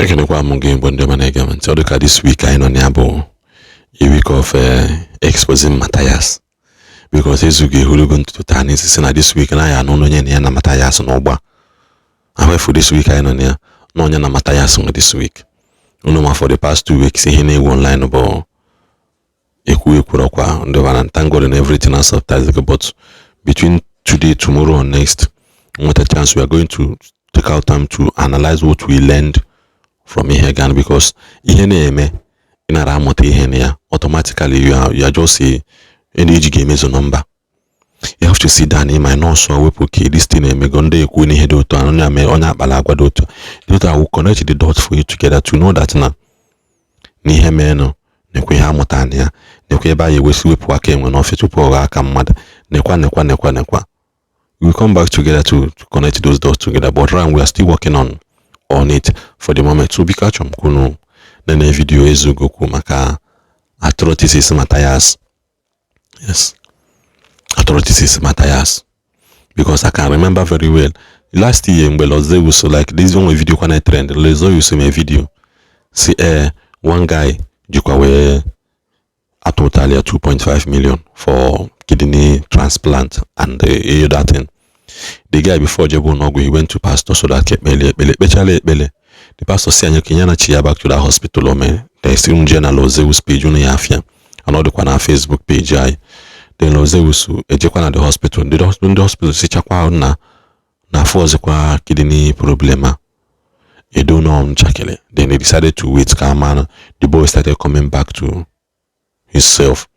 Ekenekwa m gị bụ ndị ọma na-ege m ntị. Ọ dịka this week anyị nọ na ya bụ a week of exposing Matthias, because ezughị ehulugo ntutu taa n'isi si na this week na ya anụ onye na ya na Matthias n'ụgba ahụefu. This week anyị nọ na ya na onye na Matthias nwe this week. Unu ma, for the past 2 weeks, ihe na-ewu online bụ ekwu ekwurọkwa ndị ọbara. Thank God and everything has subtitled, but between today, tomorrow and next nweta chance, we are going to take out time to analyze what we learned from ihe gan, because ihe na-eme ị nara amụta ihe na ya automatically, you are just a ndị iji ga-emezu nọmba. You have to sit down ịma nọọsụ wepụ ka this thing emego ndị ekwu n'ihe dị otu a, onye ame onye akpala agwa dị otu dị otu a will connect the dots for you together to know that na ihe meenụ nekwa ihe amụta na ya, nekwa ebe anyị ewesi wepụ aka enwe n'ofe tupu ọ ghọọ aka mmadụ, nekwa nekwa nekwa nekwa. We come back together to connect those dots together, but right, we are still working on it for the moment. So biko, achọrọ m kwunu nene video Ezeugo kwu maka atrocities Matthias. Yes, atrocities Matthias, because I can remember very well last year mgbe Lord Zeus, like this one video kwa trend, Lord Zeus mee video si one guy jikwa wee atụtala ya 2.5 million for kidney transplant and the other thing. The guy, before jebe ụlọọgwụ, he went to pastor so that ekpele ekpele ekpechala ekpele. The pastor si anyị ka ya na chi ya back to that hospital. Ome esi nje na Lord Zeus page unu ya afịa and ọ dịkwa na Facebook page anyị. Then Lord Zeus ejekwa na the hospital, ndị hospital sichakwa na afọ ọzọkwa kidney problem a edo no nchakịrị. Then they decided to wait ka ama. The boy started coming back to himself.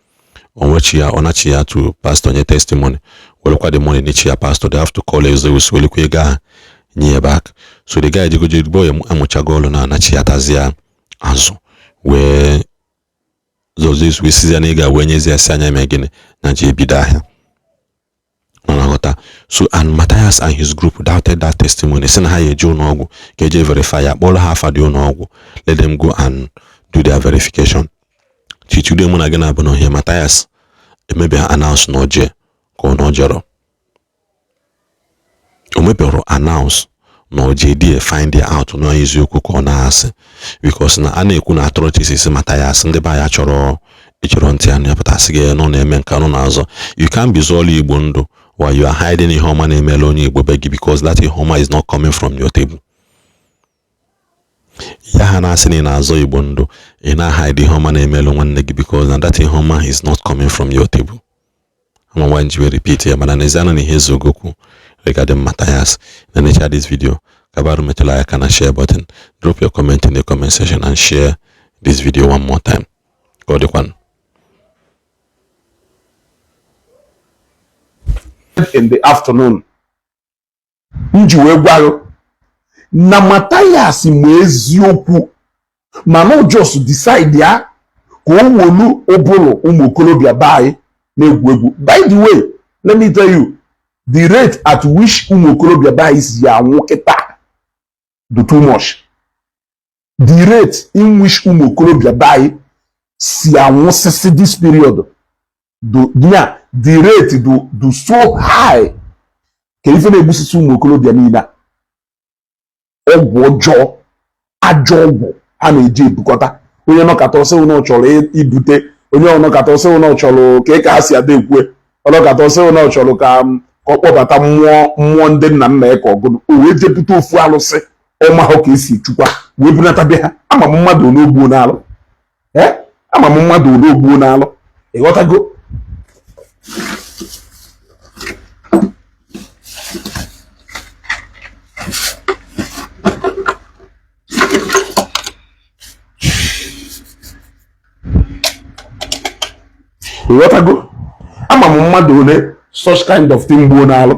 Onwechi ya, ọ nachi ya to pastor nye testimony, welekwa the money n'echi ya pastor. They have to call Zeus, welekwa ego ahụ nye ya back. So the guy jegoje, the boy amụchago ọlụ na anachi ya tazi ya azụ, wee Zeus wee sizi ya na ego a wee nyezi ya, si anya eme gịnị na ji ebido ahịa nọ na ghọta. So and Matthias and his group doubted that testimony, si na ha ya eje ụlọọgwụ ka eje verify ya, kpọrọ ha afa dị ụlọọgwụ, let them go and do their verification. Chichude mụ na gị na-abụ n'ohie, Matthias emebeghị announce na oje ka ọ na ọ jọrọ. O mebere announce na oje die find it out na eziokwu ka ọ na-asị, because na a na-ekwu na atrocities Matthias, ndị be anyị chọrọ ịchọrọ ntị anya pụtasị gị nọ na-eme nke anụ na-azọ. You can't be zọọlụ Igbo ndụ while you are hiding ihe ọma na-emela onye Igbo be gị, because that ihe ọma is not coming from your table. Ya ha na-asị na ị na-azọ Igbo ndụ, ị na-hide ihe ọma na-emelụ nwanne gị, because na that ihe ọma is not coming from your table. Ama nwa nji wee repeat ya, mana n'ezie na ihe Ezeugo kwu regarding Matthias na nature this video. Kabaru metụla aka na share button, drop your comment in the comment section and share this video one more time. Ka ọ dịkwanụ. In the afternoon m ji wee gwa gị na Matthias ma eziokwu, mana o just decide ya ka o wolu ụbụrụ ụmụ okorobịa be anyị na-egwu egwu. By the way, let me tell you, the rate at which ụmụ okorobịa be anyị si anwụ kịta do too much. The rate in which ụmụ okorobịa be anyị si anwụsịsị this period do ya, the rate do so high ka ife na-egbusisi ụmụ okorobịa niile a, ọgwụ ọjọọ, ajọ ọgwụ ha na-eji ebukọta. Onye nọkata ọsị na ọ chọrọ ibute, onye ọnọkata ọsị na ọ chọrọ ka ka ha si ada ekwe, ọnọkata ọsị na ọ chọrọ ka ọ kpọbata mmụọ mmụọ ndị nna nna ya ka ọgụnụ o wee jepụta ofu alụsị ọmahụ ka esi chukwa wee bunata be ha. Ama m mmadụ ole ogbuo n'alụ, ee, ama m mmadụ ole ogbuo n'alụ. Ịghọtago? Ịghọtago? Ama m mmadụ ole such kind of thing gbuo n'alụ.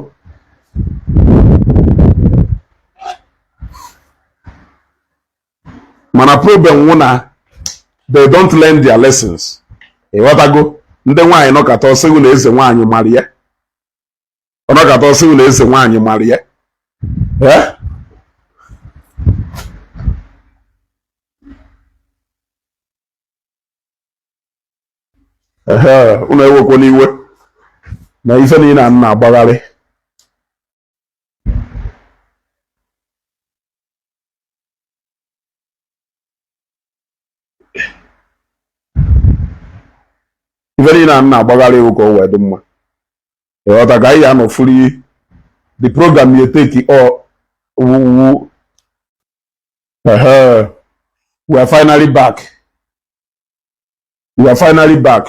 Mana problem nwụ na they don't learn their lessons. Ịghọtago? Ndị nwaanyị nọkata ọsịghị na eze nwaanyị mara ya, ọnọkata ọsịghị na eze nwaanyị mara ya. Ee, ehe, unu ewekwa n'iwe na ife niile a m na-agbagharị. Niile a m na-agbagharị iwu ka o wee dị mma. Ịghọta ka anyị ya anọ free, the program you take ọ wu. We are finally back, we are finally back.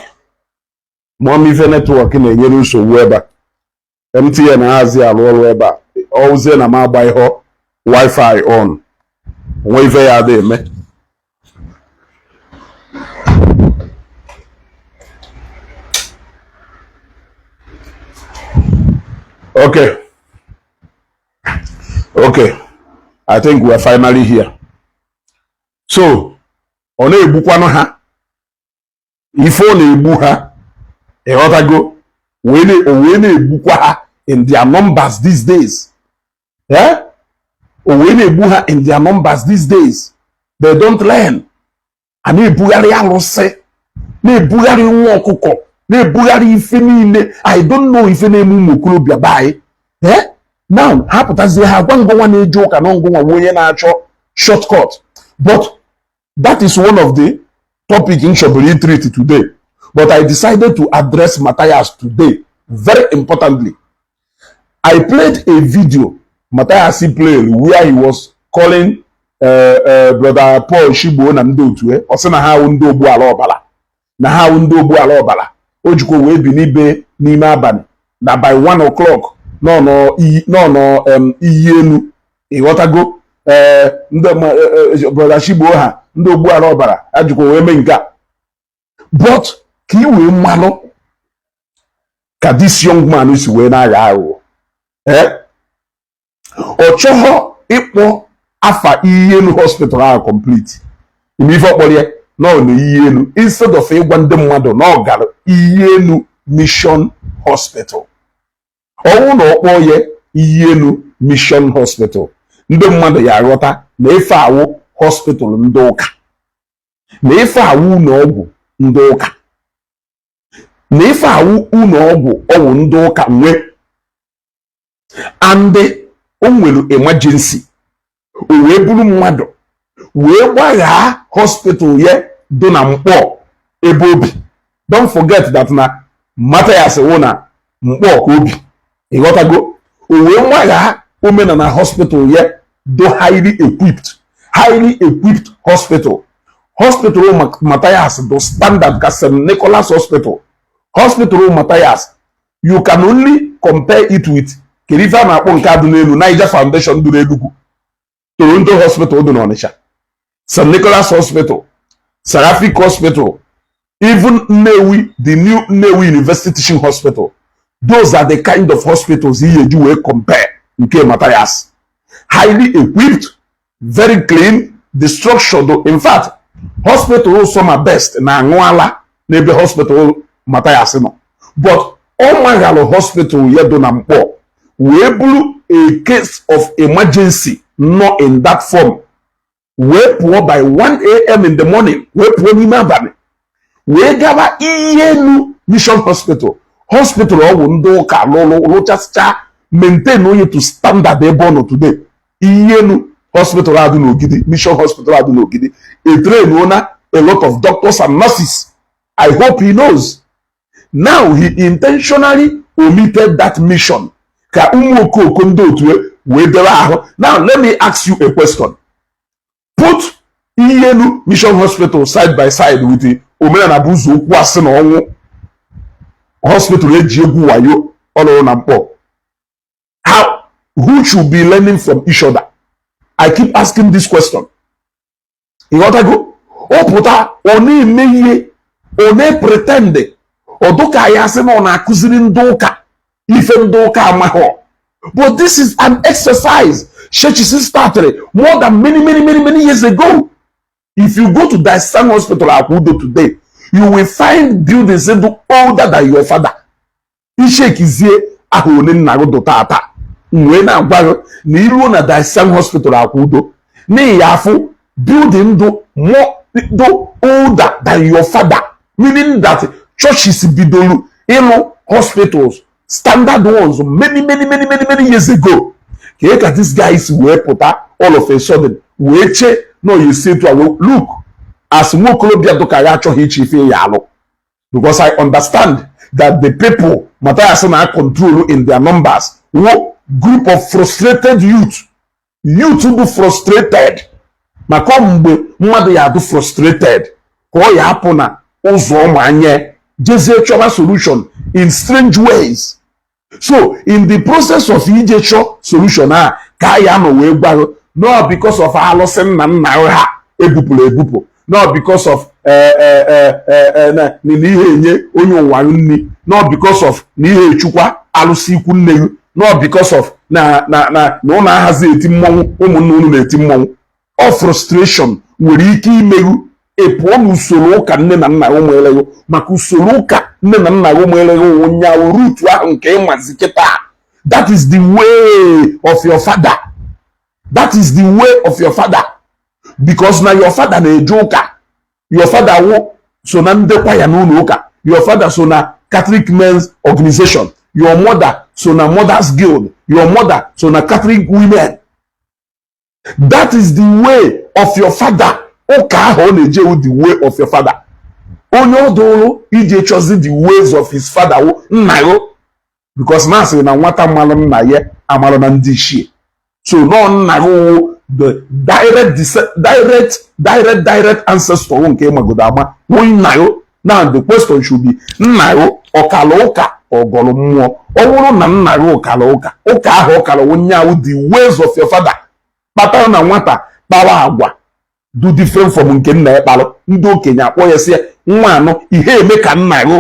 Mụọm ife network na-enyere nsogbu ebe a. MTN hazi arụ ọrụ ebe a. Ọwụzie na m agba ihe wifi on, onwe ife ya ada eme. Okay, I think we are finally here. So ọ na-egbukwanụ ha ife ọ na-egbu ha, ịghọtago? O wee na-egbukwa ha in their numbers these days. Eh? O wee na-egbu ha in their numbers these days. They don't learn. A na-ebugharị alụsị, na-ebugharị nwa ọkụkọ, na-ebugharị ife niile. I don't know ife na-eme ụmụ okorobịa be anyị. Eh? Now ha pụtazie, ha gwa ngụnwa na-eje ụka na ngụnwa nwe onye na-achọ shortcut. But that is one of the topic m chọburu treat today, but I decided to address Matthias today. Very importantly, I played a video Matthias played where he was calling Brother Paul Shigbo na ndị otu ọ sị na ha awụ ndị ogbu ala ọbara, na ha awụ ndị ogbu ala ọbara. O jikwa wee bi n'ibe n'ime abalị na by 1 o'clock nọ nọ iyi elu. Ịghọtago? Ee, ndị Brother Shigbo ha, ndị ogbu ala ọbara ajikwa wee mee nke a. But ka ị wee mmalụ ka this young man si wee na-aghọ aghụghọ, ee, ọ chọghọ ịkpọ afa iyi elu hospital ahụ complete. Ime ife ọkpọrọ ya na ọ na iyi elu, instead of ịgwa ndị mmadụ na ọ gara iyi elu Mission Hospital. Ọnwụ na ọ kpọọ ya iyi elu Mission Hospital, ndị mmadụ ya aghọta na ife awụ hospital ndị ụka, na ife awụ ụlọ ọgwụ ndị ụka, na ife awụ ụlọ ọgwụ ọwụ ndị ụka nwe, and o nwere emergency, o wee buru mmadụ wee gbaghaa hospital ya dị na Mkpọ ebe obi. Don't forget that na Matthias wụ na Mkpọ ka obi. Ịghọtago? O wee gbaghaa omenala hospital ya dị highly equipped, highly equipped hospital. Hospital Matthias dị standard ka St. Nicholas Hospital. Hospital Matthias, you can only compare it with, kedu ife a na-akpọ nke a dị n'elu, Niger Foundation dị n'Enugu, Toronto Hospital dị n'Ọnịcha, St. Nicholas Hospital, Seraphic Hospital, even Nnewi, the new Nnewi University Teaching Hospital. Those are the kind of hospitals ihe eji wee compare nke Matthias. Highly equipped, very clean, the structure though. In fact, hospital Soma Best na-aṅụ ala n'ebe hospital Matthias nọ. But ọ maghalụ hospital ya dị na Mkpọ wee bụrụ a case of emergency nọ in that form, wee pụọ by 1 a.m. in the morning, wee pụọ n'ime abalị wee gaba Iyenu Mission Hospital, hospital ọgwụ ndị ụka lụrụ, lụchasịcha, maintain onye to standard ebe ọ nọ today. Iyenu Hospital adị n'Ogidi, Mission Hospital adị n'Ogidi, e train na a lot of doctors and nurses. I hope he knows. Now he intentionally omitted that mission ka ụmụ okooko ndị otu wee debe ahụ. Now let me ask you a question. Put Iyenu Mission Hospital side by side with the omenala bụ ụzọ okwu asị na ọnwụ hospital eji egwu wayo ọlụrụ na Mkpọ. How, who should be learning from each other? I keep asking this question. Ịghọtago? Ọ pụta, ọ na-eme ihe, ọ na-pretend, ọ dụka ya sị na ọ na-akụziri ndị ụka ife ndị ụka amaghọ. But this is an exercise churches started more than many, many, many, many years ago. If you go to Diocesan Hospital Akwudo today, you will find buildings dị older than your father. Ishekizie ahụ ole nna gị dụ tata wee na-agwa gị na iruo na Diocesan Hospital Akwudo, n'ihi ya afụ building dị more, dị older than your father, meaning that churches bidoro ịlụ hospitals, standard ones, many, many, many, many, many years ago. Ka ka this guy si wee pụta all of a sudden wee chee na oyi si etu a wee look as nwa okorobịa dụka ya achọghị iche ife ya alụ. Because I understand that the people Matthias na control in their numbers wụ group of frustrated youth, youth bụ frustrated. Maka mgbe mmadụ ya adụ frustrated ka ọ ya apụ na ụzọ ụmụ anya jezie chọba solution in strange ways. So in the process of ije chọ solution a, ka ya nọ wee gwago no because of alụsị nna nna ha ebupụrụ ebupụ, no because of na ihe enye onye ụwa nri, no because of na ihe echukwa alụsị ikwu nne gị, no because of na ụnụ ahazi eti mmọnwụ, ụmụnne unu na-eti mmọnwụ. Ọ frustration nwere ike imeghu ị pụọ n'usoro ụka nne na nna ụmụ eleghị, maka usoro ụka nne na nna ụmụ eleghị ụnyaahụ root ahụ nke ịmazi kịta. That is the way of your father, that is the way of your father, because na your father na-eje ụka. Your father wụ so na ndị kwaya n'ụlọ ụka. Your father so na Catholic Men's Organization. Your mother so na Mothers Guild. Your mother so na Catholic Women. That is the way of your father. Ụka ahụ ọ na-eje wụ the way of your father. Onye ọ dụrụ ije chọzi the ways of his father wụ nna ya, because na asịrị na nwata mmalụ nna ya amalụ na ndị ichie. So nọ nna gị wụ the direct direct direct direct ancestor wụ nke ịmagodo ama wụ nna ya. Now the question should be, nna gị ọkala ụka ọgọrọ mmụọ? Ọ bụrụ na nna gị ụkala ụka, ụka ahụ ọkala wụ nyawu the ways of your father kpatara na nwata kpawa agwa do different from nke nna ya kpalụ, ndị okenye akpọ ya sị ya, nwa anọ ihe eme ka nna gị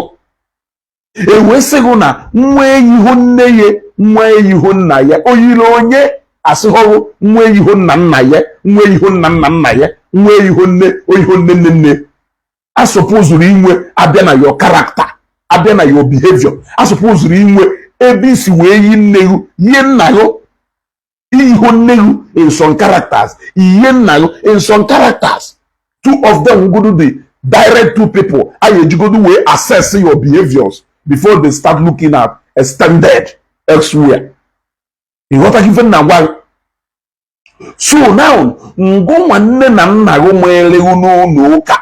ewee sị gị na nwa eyiho nne ya, nwa eyiho nna ya, oyiri onye asịghọrụ nwa eyiho nna nna ya, nwa eyiho nna nna nna ya, nwa eyiho nne oyiho nne nne nne. Asọpụzuru inwe abịa na your character, abịa na your behavior, asọpụzuru inwe ebe isi wee yi nne gị, yie nna gị, iyiho nne gị in some characters, yie nna gị in some characters. Two of them go the direct two people anyị ejigodo wee assess your behaviors before they start looking at extended elsewhere. Ịghọtaghị ife nna gwa gị? So now, ngụ nne na nna gị nwere n'ụlọ ụka,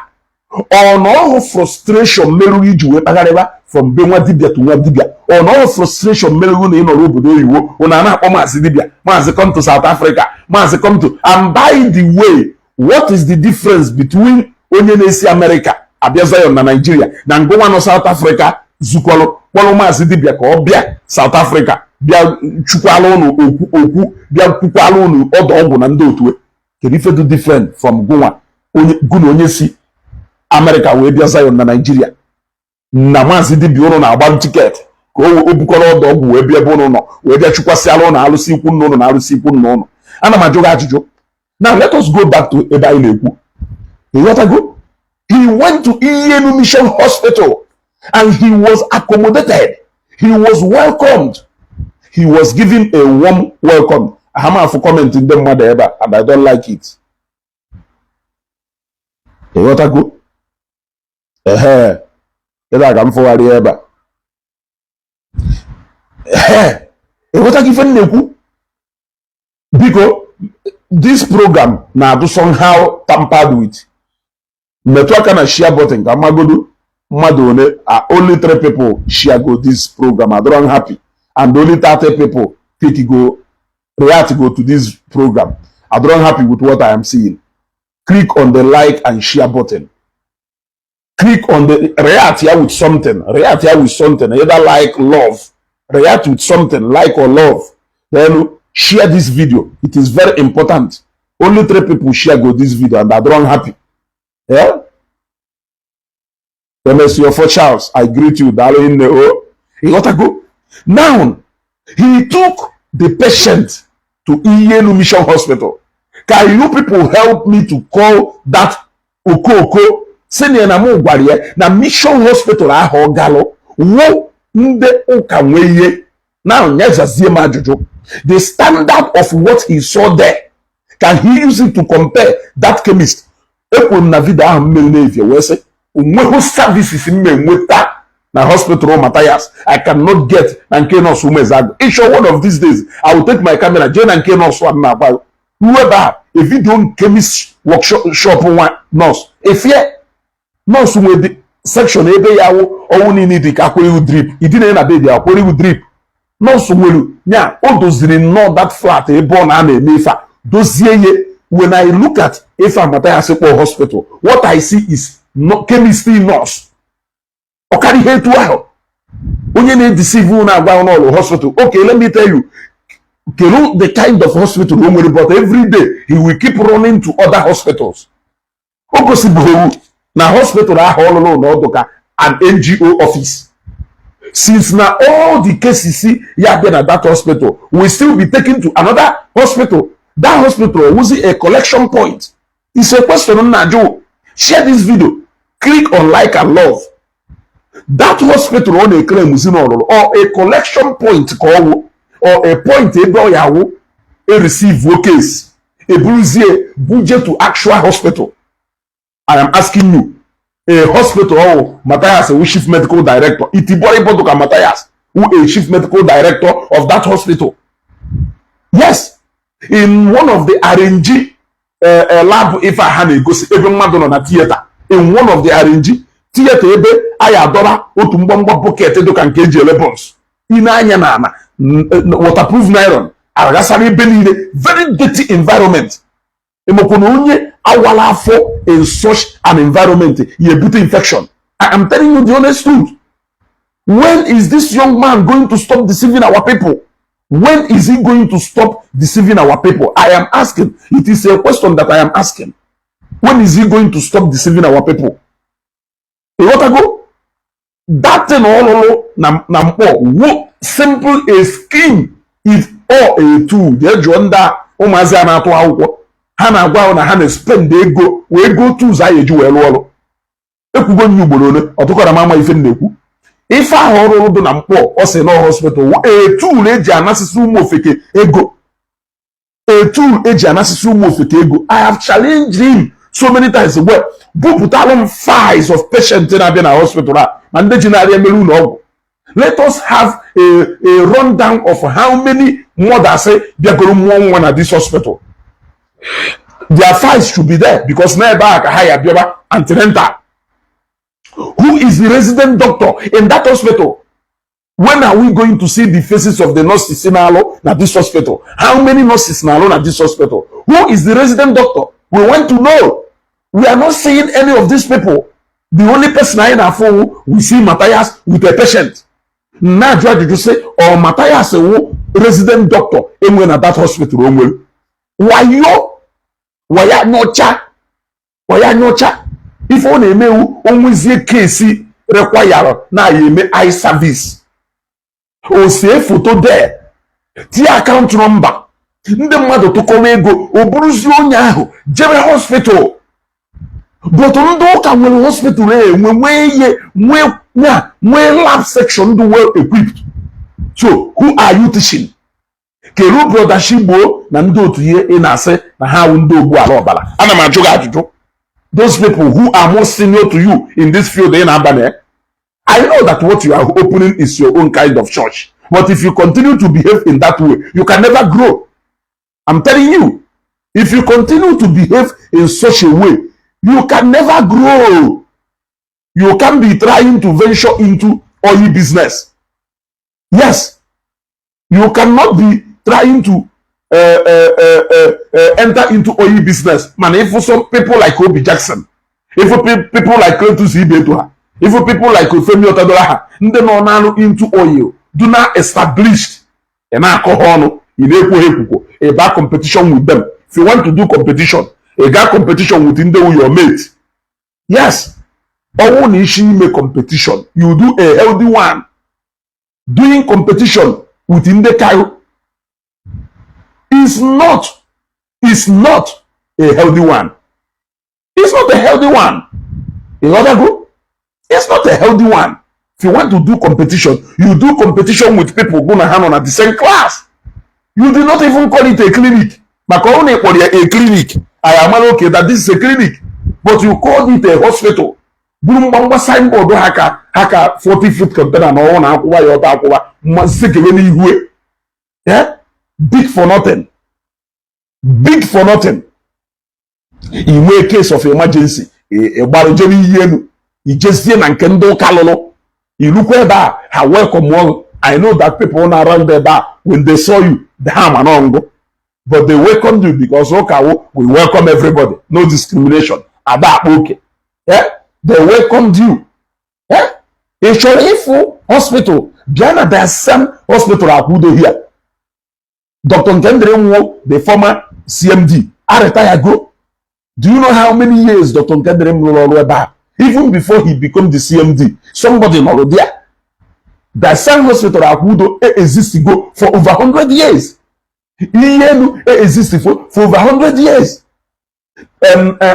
ọ na ọhụ frustration merụrụ iji wee kpagharịba from be nwa dibịa to nwa dibịa? Ọ na ọhụ frustration merụrụ na ị nọrọ obodo oyibo, ụna na-akpọ maazị dibịa, maazị come to South Africa, maazị come to? And by the way, what is the difference between onye na-esi America abịa Zion na Nigeria na ngụnwa nọ South Africa zukọrọ kpọrọ maazị dibịa ka ọ bịa South Africa bịa chukwala ụnụ okwu okwu, bịa kwukwala ụnụ ọdọ ọgwụ na ndị otu? Kedu ife dị different from gụnwa onye gụ na onye si America wee bịa Zion na Nigeria na maazị dibịa ụnụ na-agba ticket ka o bukọrọ ọdọ ọgwụ wee bịa ebe ụnụ nọ wee bịa chukwasịala ụnụ alụsị ikwu nna ụnụ na alụsị ikwu nna ụnụ? Ana m ajụ gị ajụjụ. Now let us go back to ebe anyị na-ekwu. Ịghọtago? He went to Iyenu Mission Hospital and he was accommodated, he was welcomed, he was given a warm welcome. Ahama afụ comment ndị mmadụ ebe a and I don't like it. Ịghọtago? Ehe, ebe a ka m fụgharị ebe a. Ehe, ịghọtago ife m na-ekwu? Biko, this program na-adụ somehow tampered with. Metụ aka na share button ka mmagodo mmadụ one. Only three people share go this program. Adọrọ happy. And only 30 people pick go react go to this program. Adọrọ happy with what I am seeing. Click on the like and share button. Click on the react here with something, react here with something, either like, love, react with something, like or love, then share this video. It is very important. Only three people share go this video and I'm happy. Yeah. Msc for Charles, I greet you. Daalụ nne o. Ịghọtago? Now he took the patient to Iyenu Mission Hospital. Can you people help me to call that Okoko senior na mụ gwara ya na Mission Hospital ahụ ọ galụ wụ ndị ụka nwee ihe? Now nyezazie m ajụjụ, the standard of what he saw there, can he use it to compare that chemist? Ekwuru m na video ahụ mmeri na-evie wee sị onweghị services m enweta na hospital Matthias I cannot get na nke nọọsụ Umezago. Ịchọ, one of these days I will take my camera jee na nke nọọsụ a na-agba ruo ebe a, a video chemist workshop nwa nọọsụ efie nọọsụ nwee dị. Section ebe ya wụ ọnwụ niile dị ka akwụrụ iwu drip, idina na bed, akwụrụ iwu drip. Nọọsụ nwere nya o doziri nnọọ that flat ebe ọ na-ana eme ife a, dozie ye. When I look at ife a Mathias kpọ hospital, what I see is no, chemistry nurse. Ọ karịa ihe etu ahụ onye na-edeceive na-agwa n'ọlụ hospital. Okay, let me tell you, kedu the kind of hospital o nwere? But every day he will keep running to other hospitals. O gosibụghị na hospital ahụ ọlụlụ na ọdụ ka an NGO office, since na all the cases ya bịa na that hospital will still be taken to another hospital. That hospital wụzi a collection point. It's a question m na-ajụ. Share this video, click on like and love. That hospital ọ na-eclaim zi n'ọlụlụ, or a collection point ka ọ wụ, or a point ebe ọ ya wụ e receive case, eburuzie buje to actual hospital? I am asking you. A hospital ọwụ Matthias wụ chief medical director, itiboribodo ka Matthias wụ a chief medical director of that hospital. Yes, in one of the RNG lab, ife a ha na-egosi ebe mmadụ nọ na theater, in one of the RNG theater, ebe a ya adọra otu mgbamgba bucket dịka nke eji ele buns ine anya na ana, waterproof nylon aghasara ebe niile, very dirty environment. Ịmakwa na onye awala afọ in such an environment ya ebute infection. I am telling you the honest truth. When is this young man going to stop deceiving our people? When is he going to stop deceiving our people? I am asking. It is a question that I am asking. When is he going to stop deceiving our people? Ịghọtago that thing? Ọlụlụ na mkpọ wo simple a scheme, if or a tool. Jee jụọ ndị a ụmụazị a na-atụ akwụkwọ, ha na-agwa ahụ na ha na-spend ego wee go tools a eji wee rụọ ọrụ. Ekwugo nye ugboro ole ọtụkọrọ m ama ife m na-ekwu. Ife ahụ ọrụrụ dị na mkpọ, ọ sị na hospital wụ a tool eji anasịsị ụmụ ofeke ego, a tool eji anasịsị ụmụ ofeke ego. I have challenged him so many times mgbe bupụtalụ m files of patient na-abịa na hospital a ma ndị ji na-arịa emere ụlọ ọgwụ. Let us have a rundown of how many mothers bịagoro mụọ nwa na this hospital. Their files should be there, because n'ebe a ka ha ya bịaba antenatal. Who is the resident doctor in that hospital? When are we going to see the faces of the nurses na-alụ na this hospital? How many nurses na-alụ na this hospital? Who is the resident doctor? We want to know. We are not seeing any of these people. The only person anyị na-afụ, we see Matthias with a patient. Na-ajụ ajụjụ sị, ọ Matthias wụ resident doctor enwe na that hospital? O nwere wayo, waya nyocha, waya nyocha. Ife ọ na-emewu, onwezie case require na ya eme eye service, o see foto there, tinye account number, ndị mmadụ tụkọrọ ego, o buruzie onye ahụ jebe hospital. But ndị ụka nwere hospital enwe, nwee ihe, nwee ya, nwee lab section dị well equipped. So who are you teaching? Kedu Brother Shigbo na ndị otu ihe ị na-asị na ha wụ ndị ogbu ala ọbara? Ana m ajụ gị ajụjụ. Those people who are more senior to you in this field ị na-aba na. I know that what you are opening is your own kind of church, but if you continue to behave in that way, you can never grow. I'm telling you, if you continue to behave in such a way, you can never grow. You can be trying to venture into oil business. Yes, you cannot be trying to enter into oil business, mana if some people like Obi Jackson, if people like Cletus Ibeto ha, if people like Femi Otedola ha, ndị nọ n'alụ into oil do not established, ị na-akọ ha ọnụ, ị na-ekwo ha ekwukwo, ị ba competition with them. If you want to do competition, ị ga competition with ndị wụ your mate. Yes, ọnwụ na isi ime competition, you do a healthy one. Doing competition with ndị kayo is not a healthy one. It's not a healthy one. Ịghọtago? It's not a healthy one. If you want to do competition, you do competition with people go na ha nọ na the same class. You do not even call it a clinic, maka ọ na ịkpọrọ ya a clinic, anyị amara okay that this is a clinic, but you called it a hospital, buru mgbamgba signboard ha ka 40 feet container na ọnwụ na akwụwa ya ọtọ akwụwa mmasị n'ihu. Yeah? Big for nothing, big for nothing. I nwee case of emergency, ị gbara jebe iyi elu. Ijezie na nke ndị ụka lụrụ, ilukwa ebe a, ha welcome you. I know that people na around ebe a, when they saw you, ha ma na ngụ, but they welcomed you because ụka wụ we welcome everybody, no discrimination, ada akpa oke. Eh? They welcomed you. Eh? Ị chọrọ ịfụ hospital, bịa na Diocesan Hospital Akwudo here. Dr. Nkendere Nwo, the former CMD, a go. Do you know how many years Dr. Nkendere rụrụ ọrụ ebe a? Even before he become the CMD, somebody nọrọ there. Diocesan Hospital Akwudo exist go for over 100 years. Ihe elu exist for over 100 years.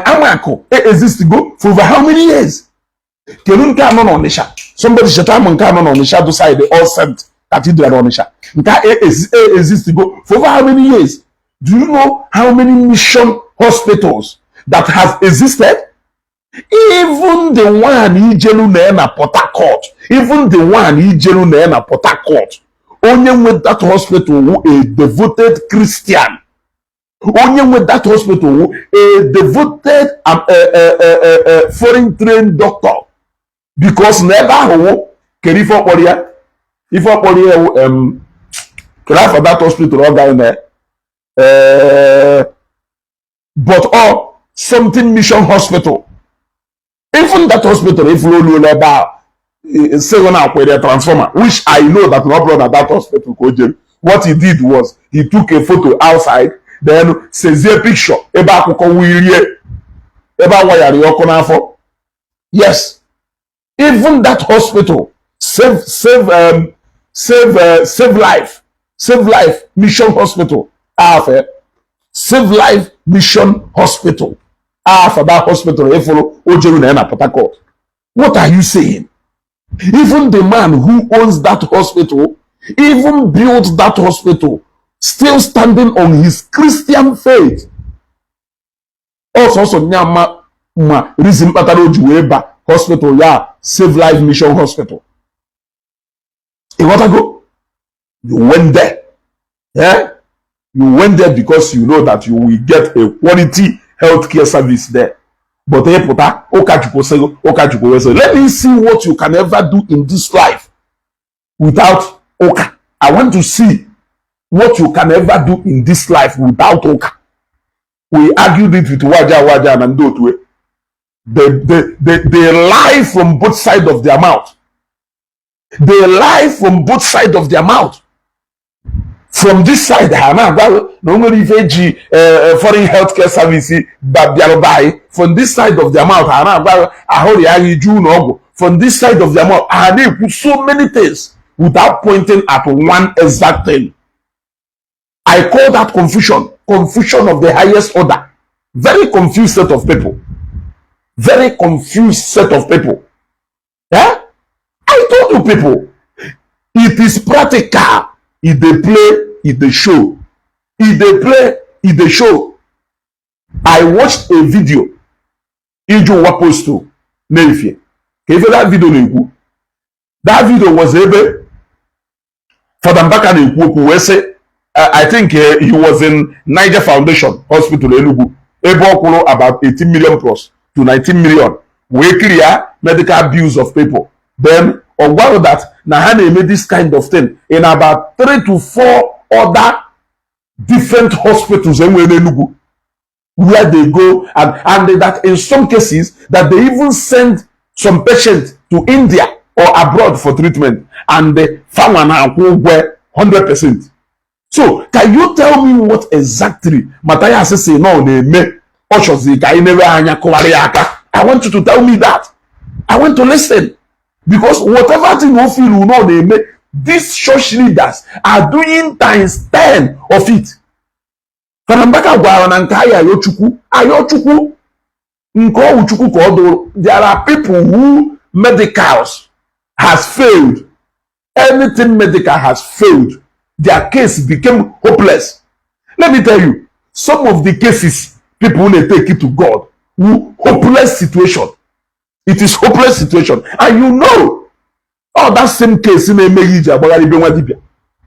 Amaku exist go for over how many years? Kedu nke anọ n'Ọnịsha? Somebody cheta m nke anọ n'Ọnịsha do side All Saint Cathedral Ọnịsha. Nke a exist go for over how many years? Do you know how many mission hospitals that has existed? Even the one ijelu na Port Harcourt, even the one ijelu na Port Harcourt, onye nwe that hospital wụ a devoted Christian. Onye nwe that hospital wụ a devoted foreign trained doctor, because na ebe ahụ wụ kere ife ọkpọrọ ya, ife ọkpọrọ ya wụ kere afọ that hospital ọ gaghị na but all something mission hospital. Even that hospital, ifuru olu olu ebe ahụ sịghị na akwere transformer, which I know that no brother that hospital ka o jere. What he did was he took a photo outside, then sezie picture ebe akwụkwọ wirie ebe a wayara ya ọkụ n'afọ. Yes, even that hospital, save life Mission Hospital afe, Save Life Mission Hospital afa that hospital efuru o jeru na ya na Port Harcourt. What are you saying? Even the man who owns that hospital even built that hospital still standing on his Christian faith. Ọsọsọ nya ma ma reason kpatara o ji wee ba hospital ya Save Life Mission Hospital. Ịghọtago? You went there, yeah? You went there because you know that you will get a quality healthcare service there, but ịpụta ụka Chukwu sị ụka Chukwu wee sị, let me see what you can ever do in this life without ụka. I want to see what you can ever do in this life without ụka. We argued it with Waja Waja na ndị otu. They lie from both sides of their mouth. They lie from both sides of their mouth. From this side, ha na-agwa na o nwere ife eji foreign healthcare service bịara be anyị. From this side of their mouth, ha na-agwa ahụrị agha iju ụlọ ọgwụ. From this side of their mouth, ha na-ekwu so many things without pointing at one exact thing. I call that confusion, confusion of the highest order. Very confused set of people, very confused set of people. Yeah? I told you people, it is practical. If they play, if they show. If they play, if they show. I watched a video. Iju post to n'efie. Ka ife that video na-ekwu. That video was ebe Fada Mbaka na-ekwu okwu wee sị, I think he was in Niger Foundation Hospital Enugu, ebe ọ kwụrụ about 18 million plus to 19 million wee clear medical bills of people. Then ọ gwarụ that na ha na-eme this kind of thing in about three to four other different hospitals enwere n'Enugu, where they go and that in some cases that they even send some patients to India or abroad for treatment, and the farmer na-akwụ ụgwọ 100%. So can you tell me what exactly Matthias si na ọ na-eme ọ chọziri ka anyị nere anya kụgharị ya aka? I want you to tell me that. I want to listen, because whatever thing o feel na ọ na-eme, these church leaders are doing times 10 of it. Fada Mbaka gwara na nke anyị ayochukwu ayochukwu nke ọwụ Chukwu ka ọ dụrụ. There are people who medicals has failed, anything medical has failed, their case became hopeless. Let me tell you, some of the cases people dey take it to God who hopeless situation, it is hopeless situation. And you know all that same case na-emeghị iji agbagharị ibe nwa dibịa,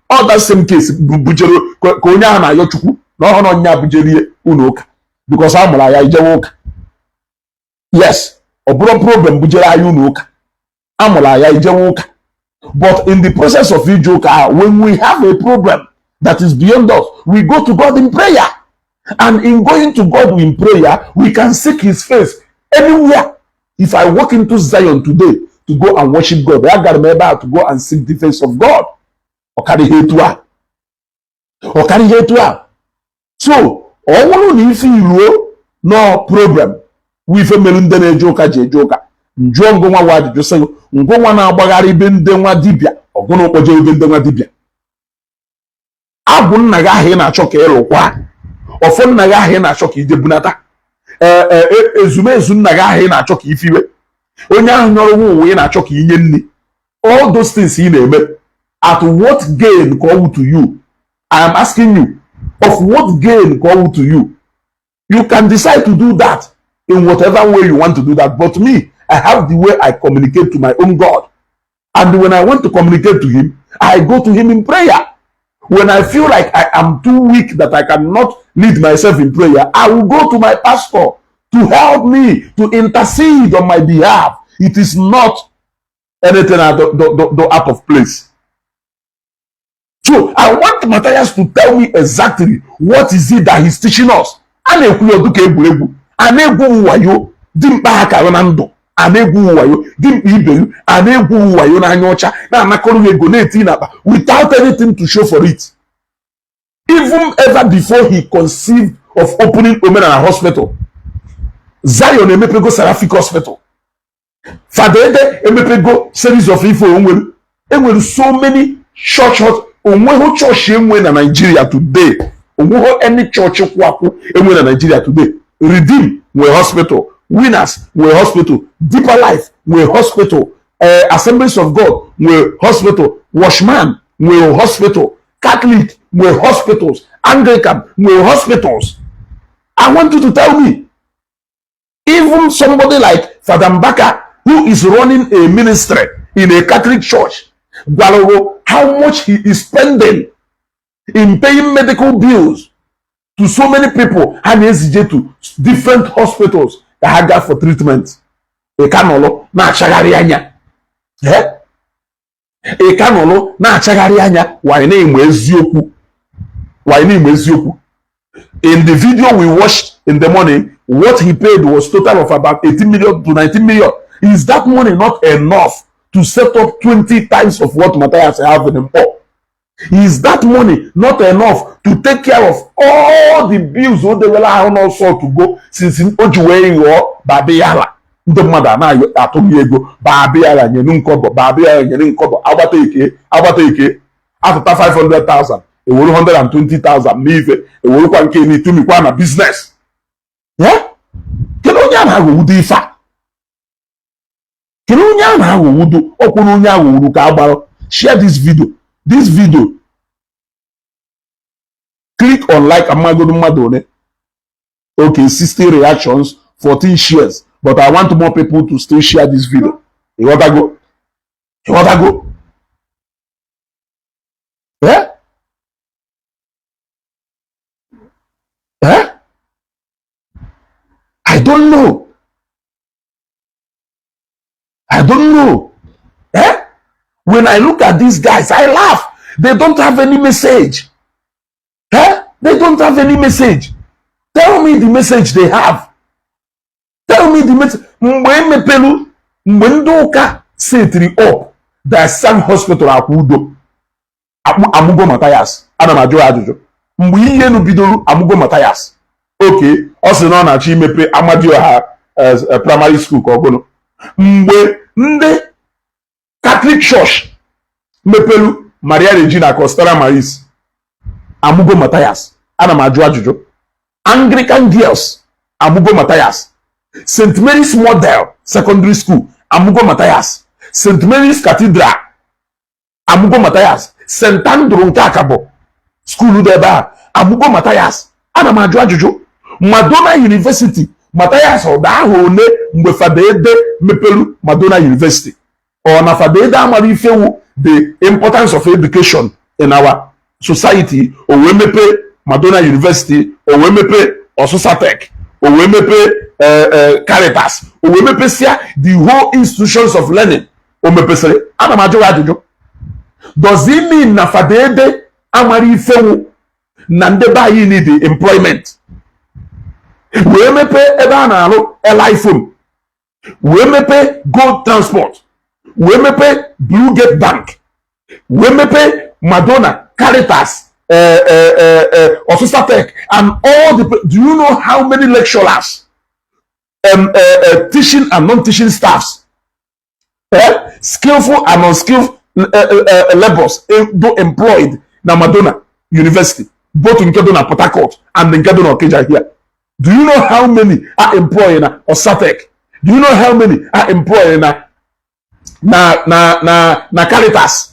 all that same case bujere ka onye ahụ na-ayọ Chukwu na ọhụrụ ọnya bujere ihe ụlọ ụka, because a mụrụ ya ijewe ụka. Yes. Ọ bụrụ problem bujere anyị ụlọ ụka, amụrụ anya ijewe ụka. But in the process of ije ụka ahụ, when we have a problem that is beyond us, we go to God in prayer. And in going to God in prayer, we can seek his face anywhere. If I walk into Zion today to go and worship God, agara m ebe a to go and seek the face of God. Ọ karịghị etu a, ọ karịghị etu a. So ọ bụrụ na ife iruo no problem wụ ife mere ndị na-eje ụka ji eje ụka, njụọ ngụnwa wa ajụjụ sị ngụnwa na-agbagharị ibe ndị nwa dibịa ọgụna ụkpọje ibe ndị nwa dibịa, agwụ nna gị ahụ ị na-achọ ka ịlụkwa, ọfọ nna gị ahụ ị na-achọ ka ije bunata, ee, ezumezu nna gị ahụ ị na-achọ ka ifiwe, onye ahụ nyọrọ nwa ụwa ị na-achọ ka inye nri, all those things ị na-eme, at what gain ka ọ wụ to you? I am asking you, of what gain ka ọ wụ to you? You can decide to do that in whatever way you want to do that, but me, I have the way I communicate to my own God, and when I want to communicate to him, I go to him in prayer. When I feel like I am too weak that I cannot lead myself in prayer, I will go to my pastor to help me to intercede on my behalf. It is not anything out of place. So I want Matthias to tell me exactly what is it that he's teaching us. A na-ekwu ya ọdụ ka egwuregwu, a na-egwu wayo, dimkpa ha karụ na ndụ, a na-egwu wayo, dimkpa ibeyu, a na-egwu wayo n'anya ọcha, na-anakọrọ ego na-eti n'akpa without anything to show for it. Even ever before he conceived of opening Omenala Hospital, Zion emepego Seraphic Hospital, Fada Ede emepego series of ife onwere enwere so many church. Onweghị chọọchị enwe na Nigeria today, onweghị any church kwụ akwụ enwe na Nigeria today. Redeem nwere hospital, Winners nwere hospital, Deeper Life nwere hospital, Assemblies of God nwere hospital, Watchman nwere hospital, Catholic nwere hospitals, Anglican nwere hospitals. I want you to tell me, even somebody like Father Mbaka, who is running a ministry in a Catholic church, gwara how much he is spending in paying medical bills to so many people ha na-ezije to different hospitals ka ha gaa for treatment. Ị ka nọlụ na-achagharị anya, ị ka nọlụ na-achagharị anya. Wanyị na-eme eziokwu, wanyị na-eme eziokwu. In the video we watched in the morning, what he paid was total of about 18 million to 19 million. Is that money not enough to set up 20 times of what Matthias have in Mpo? Is that money not enough to take care of all the bills o dewela ahụ n'ọsọ to go since o ji wee ghọọ babiyala? Ndị mmadụ anaghị atụghị ego babiyala nyenu nkọbọ, babiyala nyenu nkọbọ, agbata eke, agbata eke, atụta 500,000, ewuru 120,000 n'ife, ewerukwa nke n'itumikwa na business ya. Kedu onye a na-aghọwudo ife a? Kedu onye a na-aghọwudo? Ọkwụrụ onye aghọwuru ka agbara. Share this video, this video, click on like. Amagodo mmadụ one? Okay, 60 reactions, 14 shares, but I want more people to still share this video. Ịghọtago? Ịghọtago? Eh, eh, I don't know, I don't know. Eh, when I look at these guys, I laugh. They don't have any message. Eh, they don't have any message. Tell me the message they have. Tell me the message. Mgbe emepelu, mgbe ndị ụka setiri up Diocesan Hospital Akwa Udo, amụgo Matthias? Ana m ajụ ya ajụjụ. Mgbe ihe enu bidoro, amụgo Matthias? Oke ọ sị na ọ na-achọ imepe Amadioha Primary School ka ọ gụnụ. Mgbe ndị Catholic Church mepelu Maria Regina ka Stella Maris, amụgo Matthias? Ana m ajụ ajụjụ. Anglican Girls, amụgo Matthias? St. Mary's Model Secondary School, amụgo Matthias? St. Mary's Cathedral, amụgo Matthias? St. Andrew nke Akabọ school dị ebe a, amụgo Matthias? Ana m ajụ ajụjụ. Madonna University, Matthias ọ daa ahụ one mgbe Fada Ede mepelu Madonna University? Ọ na Fada Ede amara ifewu the importance of education in our society, o wee mepee Madonna University, o wee mepee Ọsụsa Tech, O wee mepee Caritas, o wee mepesịa the whole institutions of learning o mepesịrị. Ana m ajụ gị ajụjụ: does it mean na Fada Ede amara ifewu na ndị be anyị need employment, wee mepee ebe a na-alụ Eli phone, wee mepee Gold Transport, wee mepee Blue Gate Bank, wee mepee Madonna, Caritas, Osusa Tech and all the... Do you know how many lecturers, teaching and non-teaching staffs, skillful and unskilled laborers do employed na Madonna University, both nke dị na Port Harcourt and nke dị na Okija here? Do you know how many are employed na Osatec? Do you know how many are employed na Caritas?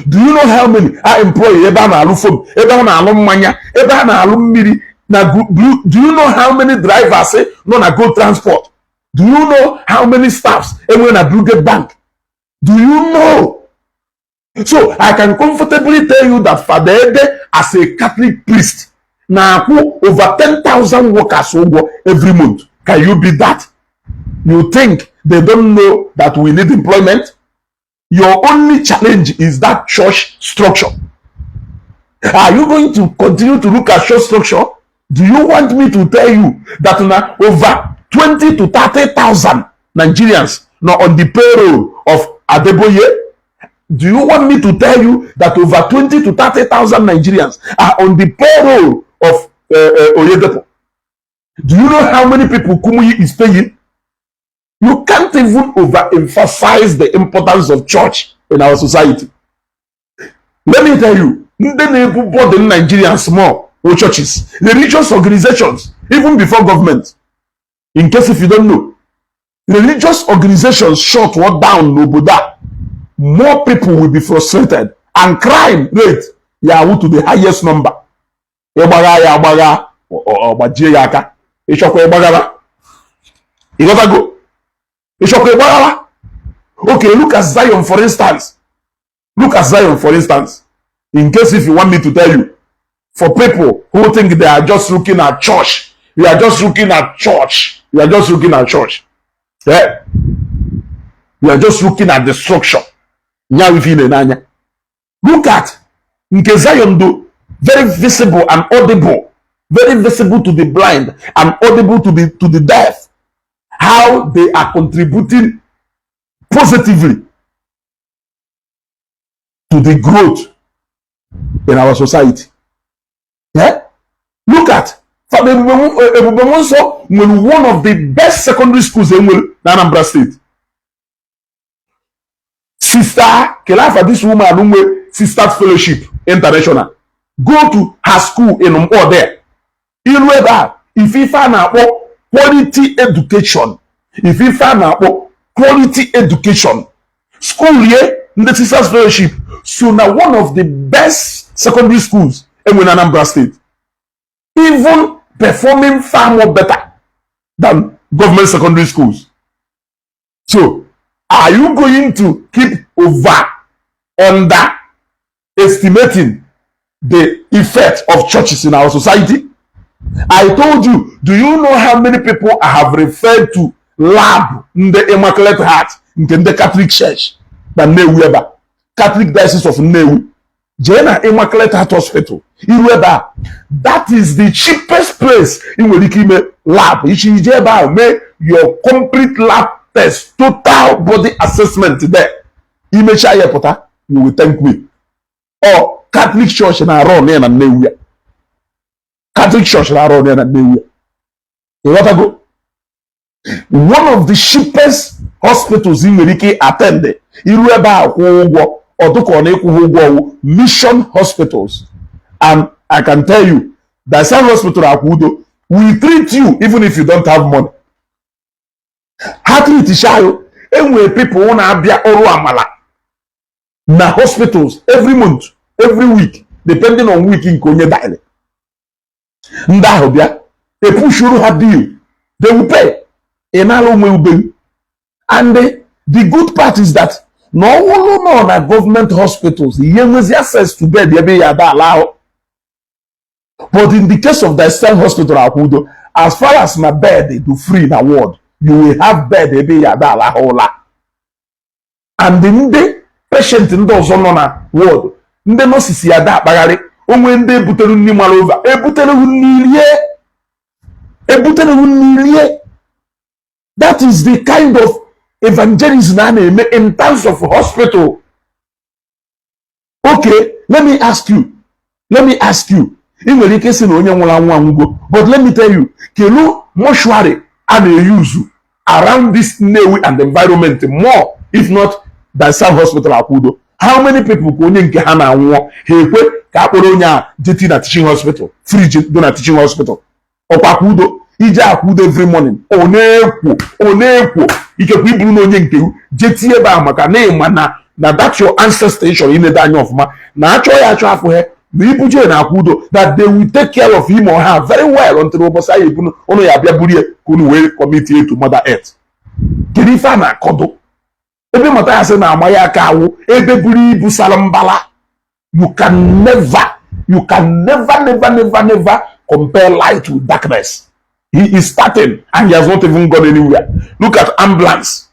Do you know how many are employed ebe a na-alụ phone, ebe a na-alụ mmanya, ebe a na-alụ mmiri na Blue? Do you know how many drivers nọ na Go Transport? Do you know how many staffs enwere na Blue Gate Bank? Do you know? So I can comfortably tell you that Fada Ede, as a Catholic priest, na-akwụ over 10,000 workers ụgwọ every month. Can you beat that? You think they don't know that we need employment? Your only challenge is that church structure. Are you going to continue to look at church structure? Do you want me to tell you that now over 20 to 30,000 Nigerians now on the payroll of Adeboye? Do you want me to tell you that over 20 to 30,000 Nigerians are on the payroll of Oyedepo? Do you know how many people Kumuyi is paying? You can't even overemphasize the importance of church in our society. Let me tell you, ndị na-ebu burden Nigerians more were churches, religious organizations, even before government. In case if you don't know, religious organizations shut what down n'obodo a, more people will be frustrated and crime rate ya awụ to the highest number. Ịgbagha ya agbagha, ọ gbajie ya aka. Ịchọkwa ịgbaghara, ịghọtago? Ịchọkwa ịgbaghara? Okay, look at Zion, for instance. Look at Zion, for instance. In case if you want me to tell you, for people who think they are just looking at church, you are just looking at church, you are just looking at church, yeah? You are just looking at the structure. Nya ife ị na-anya. Look at nke Zion do, very visible and audible, very visible to the blind and audible to the deaf, how they are contributing positively to the growth in our society. Yeah? Look at Father Ebube Muonso nwere one of the best secondary schools enwere na Anambra State. Sister Kelafa, this woman nwe Sisters Fellowship International. Go to her school in Mkpọ there. Iru ebe a, ife a na-akpọ quality education. Ife a na-akpọ quality education. School ye ndị Sisters Fellowship so na one of the best secondary schools enwe na Anambra State. Even performing far more better than government secondary schools. So, are you going to keep over underestimating the effect of churches in our society? I told you, do you know how many people I have referred to lab ndị Immaculate Heart nke ndị Catholic Church na Nnewi ebe a, Catholic Diocese of Nnewi? Jee na Immaculate Heart Hospital, iru ebe a, that is the cheapest place ị nwere ike ime lab. Ichi ije ebe ahụ mee your complete lab test, total body assessment there. Imechaa ya pụta, you will thank me. Ọ Catholic Church na-arụ ọnụ ya na Nnewi ya. Catholic Church na-arụ ọnụ ya na Nnewi ya. Ịghọtago? One of the cheapest hospitals ị nwere ike attend, iru ebe a kwụọ ụgwọ, ọdụka ọ na-ịkwụghị ụgwọ, ọwụ mission hospitals. And I can tell you that some hospital Akwudo will treat you even if you don't have money. Ha treat shayo. Enwere people na-abịa ọrụ amala na hospitals every month, every week, depending on week nke onye dine. Ndị ahụ bịa, epushuru ha bill, they will pay. Ị nara onwe ube. And the good part is that na ọwụlụ nọ na government hospitals, ihe nwezi access to bed ebe ya ada ala ahụ. But in the case of the Diocesan Hospital Akwudo, As far as na bed dị free na ward, you will have bed ebe ya ada alahụ ụla. And ndị patient ndị ọzọ nọ na ward, ndị nurses ya ada akpagharị onwe ndị ebutere nri mara over, ebutere nri rie, ebutere nri rie. That is the kind of evangelism a na-eme in terms of hospital. Okay, let me ask you, let me ask you, ị nwere ike sị na onye nwụrụ anwụ anwụgo, but let me tell you, kelu mortuary a na-eyuzu around this Nnewi and environment more, if not than South Hospital Akwudo? How many people ka onye nke ha na-anwụọ, ha ekwe ka a kpọrọ onye a jeti na teaching hospital fridge dị na teaching hospital? Ọkwa Akwudo, ije Akwudo every morning, ọ na-ekwo, ọ na-ekwo. Ikekwe iburu na onye nke jetie ebe a maka na ịma na that your ancestor ị chọrọ inedo anya ọfụma na achọ ya achọ afọ ha na ibuje na Akwudo, that they will take care of him or her very well until ụbọchị anyị ebunu ụnụ ya abịa burie ka unu wee commit to Mother Earth. Kedu ife a na-akọdo ebe Mathias na-ama ya aka awụ ebe buru ibu sara mbala? You can never, you can never, never, never, never compare light with darkness. He is starting and he has not even gone anywhere. Look at ambulance,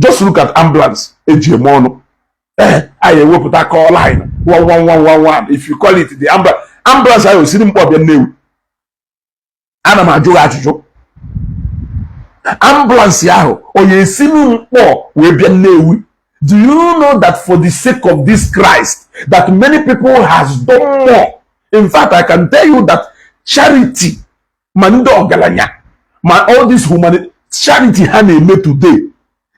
just look at ambulance eji eme ọnụ. Ee, anyị ewepụta call line 11111. If you call it, the ambulance ahụ osiri mkpọ bịa Nnewi. Ana m ajụ gị ajụjụ, ambulance ahụ onye esinu mkpọ wee bịa Nnewi? Do you know that for the sake of this Christ that many people has done more? In fact, I can tell you that charity, ma ndị ọgaranya, ma all this humanity charity ha na-eme today,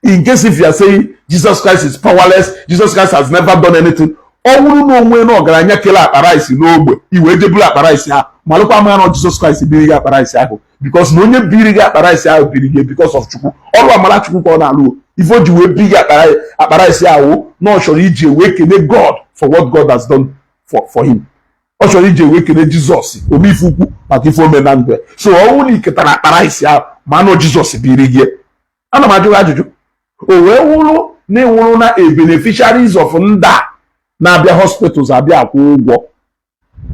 in case if you are saying Jesus Christ is powerless, Jesus Christ has never done anything, ọ bụrụ na onwe na ọgaranya kele akpa rice n'ogbe, iwee jeburu akpa rice ahụ, malụkwa ama na Jesus Christ biri gị akpa rice ahụ, because na onye biri gị akpa rice ahụ biri gị because of Chukwu. Ọrụ amara Chukwu ka ọ na-alụ. Ife o ji wee bi gị akpa rice ahụ na ọ chọrọ iji wee kene God for what God has done for him. Ọ chọrọ iji wee kene Jizọs omeife ukwu maka ife ome na ndụ. So ọ bụrụ na iketara akpa rice ahụ, ma na Jizọs biri gị. Ana m ajụ gị ajụjụ, o wee wụrụ na ịwụrụ na a beneficiaries of ndị a na-abịa hospitals abịa akwụ ụgwọ,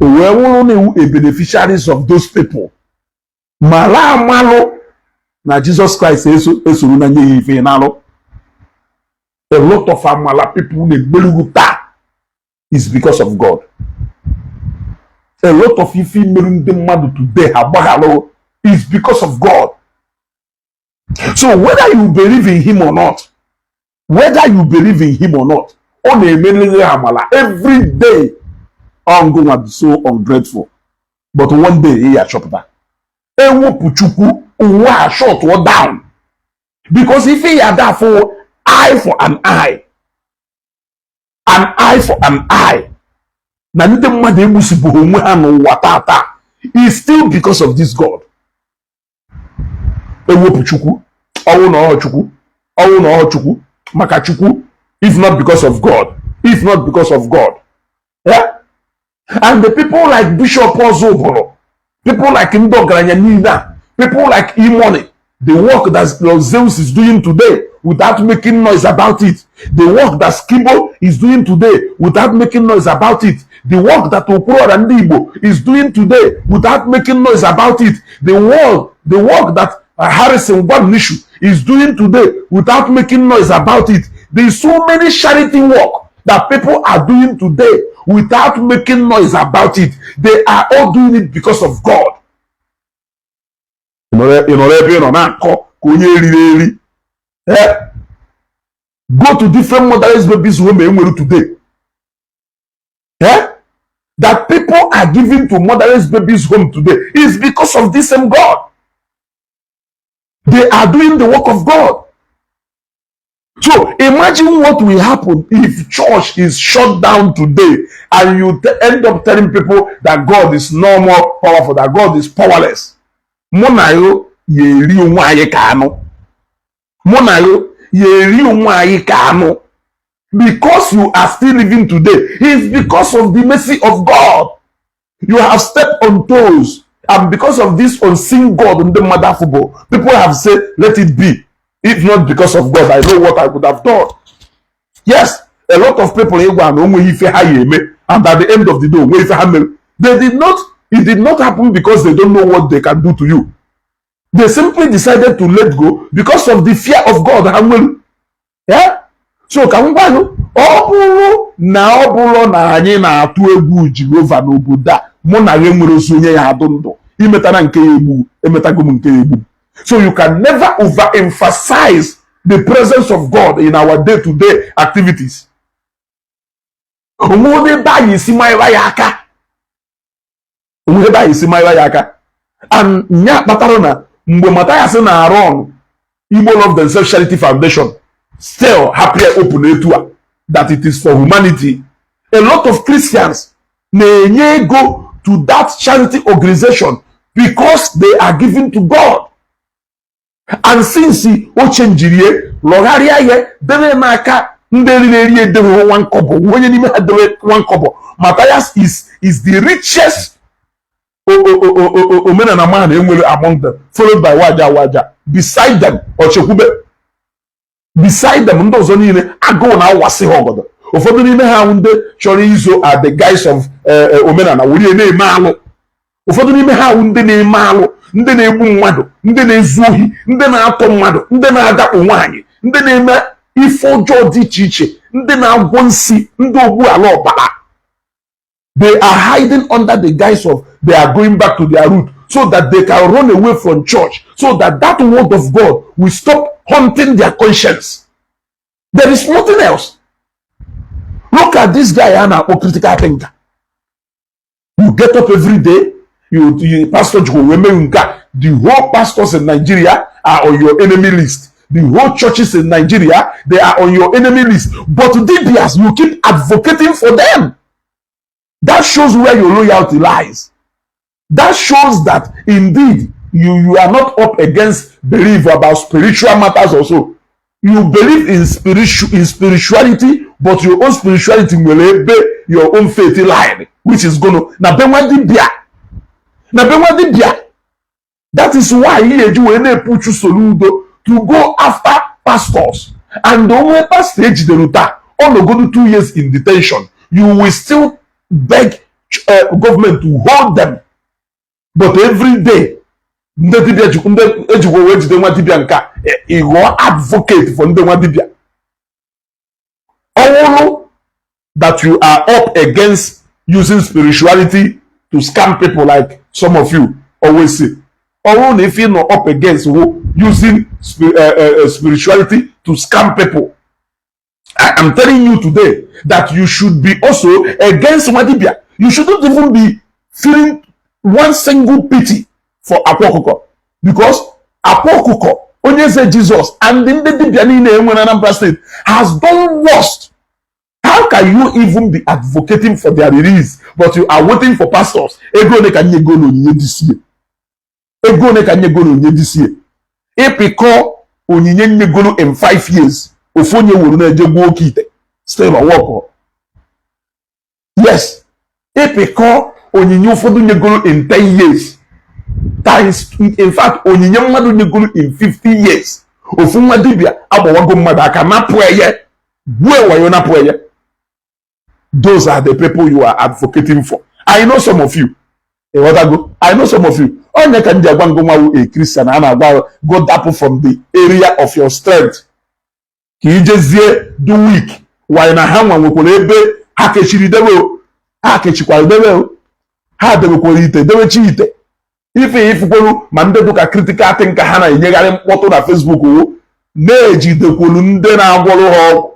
o wee wụrụ na iwu a beneficiaries of those people, mara amalụ na Jesus Christ esoro na nye ya ife n'alụ. A lot of amala people na-emerugu taa is because of God. A lot of ife imeru ndị mmadụ today ha gbaghalụ is because of God. So whether you believe in him or not, whether you believe in him or not, ọ na-emeriri amala every day. Ọngụnwa be so ungrateful, but one day ị ya achọpụta ewepụ Chukwu, ụwa a shut down, because ife ya ada afụ eye for an eye, an eye for an eye, na ndị mmadụ egbusibụghị onwe ha n'ụwa tata is still because of this God. Ewepụ Chukwu, ọnwụ na ọ Chukwu, ọnwụ na ọ Chukwu, maka Chukwu, if not because of God, if not because of God, yeah? And the people like Bishop Ozubulu, people like ndị ọgaranya niile a, people like E-Money, the work that Zeus is doing today without making noise about it, the work that Skibo is doing today without making noise about it, the work that Okwuluora Ndị Igbo is doing today without making noise about it, the work that Harrison Gwamnishu is doing today without making noise about it. There is so many charity work that people are doing today without making noise about it. They are all doing it because of God. Ị nọrọ ebe ị nọ na-akọ ka onye eriri eri. Eh? Go to different motherless babies home enwere today. Eh? That people are giving to motherless babies home today is because of this same God. They are doing the work of God. So imagine what will happen if church is shut down today and you end up telling people that God is no more powerful, that God is powerless. Mụ na yo ya eri onwe anyị ka anụ. Mụ na yo ya eri onwe anyị ka anụ. Because you are still living today is because of the mercy of God. You have stepped on toes, and because of this unseen God ndị mmadụ afụbo, people have said, "Let it be." If not because of God, I know what I could have done. Yes, a lot of people ịgwa na onweghị ife ha ya eme, and at the end of the day, onwe ife ha mere. They did not. It did not happen because they don't know what they can do to you. They simply decided to let go because of the fear of God ha nwere. Yeah? So ka m gwa gị, ọ bụrụ na ọ bụrụ na anyị na-atụ egwu Jehova n'obodo a, mụ na ya nwere ozi onye ya adụ ndụ imetara nke ya egbu emetago m nke ya egbu. So you can never overemphasize the presence of God in our day-to-day activities. Onwe ebe anyị esi manyere ya aka, onwe ebe anyị esi manyere ya aka. And nya kpatara na mgbe Mathias na-arụ ọrụ Igbo Love Themselves Charity Foundation, still happy open etu a that it is for humanity, a lot of Christians na-enye ego to that charity organization because they are giving to God. And since o chenjirie, lọgharịa ya, debe n'aka ndị riri eri, edebeghị nwa nkọbọ, onye n'ime ha debe nwa nkọbọ. Matthias is the richest omenala man enwere among them, followed by Waja Waja. Beside them, Ochekwube. Beside them, ndị ọzọ niile agụụ na-awasị ha ọgọdọ. Ụfọdụ n'ime ha ndị chọrọ izo at the guise of omenala were na-eme alụ. Ụfọdụ n'ime ha awụ ndị na-eme alụ, ndị na-egbu mmadụ, ndị na-ezu ohi, ndị na-atọ mmadụ, ndị na-adakpo nwaanyị, ndị na-eme ife ọjọọ dị iche iche, ndị na-agwọ nsi, ndị ogbu ala ọbara. They are hiding under the guise of they are going back to their root so that they can run away from church, so that that word of God will stop haunting their conscience. There is nothing else. Look at this guy a na-akpọ Critical Thinker. You get up every day, you pastor jikwa wee mee nke a. The whole pastors in Nigeria are on your enemy list. The whole churches in Nigeria, they are on your enemy list. But dibias, you keep advocating for them. That shows where your loyalty lies. That shows that indeed you are not up against belief about spiritual matters also. You believe in spirituality, but your own spirituality nwere ebe your own faith line, which is gonna na be nwa dibịa, na be nwa dibịa. That is why ihe eji wee na-epuchu Soludo to go after pastors. And onwe pastor ejidere taa, ọ nọgodu 2 years in detention, you will still beg government to hold them. But every day ndị dibịa ndị ejikwa wee jide nwa dibịa nke a, ị ghọọ advocate for ndị nwa dibịa. Ọwụlụ that you are up against using spirituality to scam people, like some of you always say, ọwụrụ na if you nọ up against wo using spirituality to scam people, I am telling you today that you should be also against nwa dibịa. You shouldn't even be feeling one single pity for Akwa Ọkụkọ, because Akwa Ọkụkọ, Onye Eze Jesus and ndị dibịa niile enwere Anambra State has done worst. How can you even be advocating for their release, but you are waiting for pastors? Ego ole ka nye go n'onyinye this year? Ego ole ka nye go n'onyinye this year? Ịpịkọ onyinye nyegoro in 5 years, ofu onye wuru na-eje gbuo oke ite, still work. Yes, ịpịkọ onyinye ụfọdụ nyegoro in 10 years times, in fact, onyinye mmadụ nyegoro in 50 years, ofu nwa dibịa agbawago mmadụ aka, napụ eye, gbuo wayo, napụ eye. Those are the people you are advocating for. I know some of you. Ịghọtago? I know some of you. Onye ka m ji agwa ngụ nwa a Christian a na-agwa, go dapụ from the area of your strength ka ijezie do weak. Why na ha nwa nwekwara ebe ha kechiri debe o, ha kechikwara debe o, ha debekwara ite, debechi ite ife ifukweru. Ma ndị dụka Critical Thinker, ha na-enyegharị mkpọtụ na Facebook wo na-ejidekwuru ndị na-agwọrọ ha ọgwụ.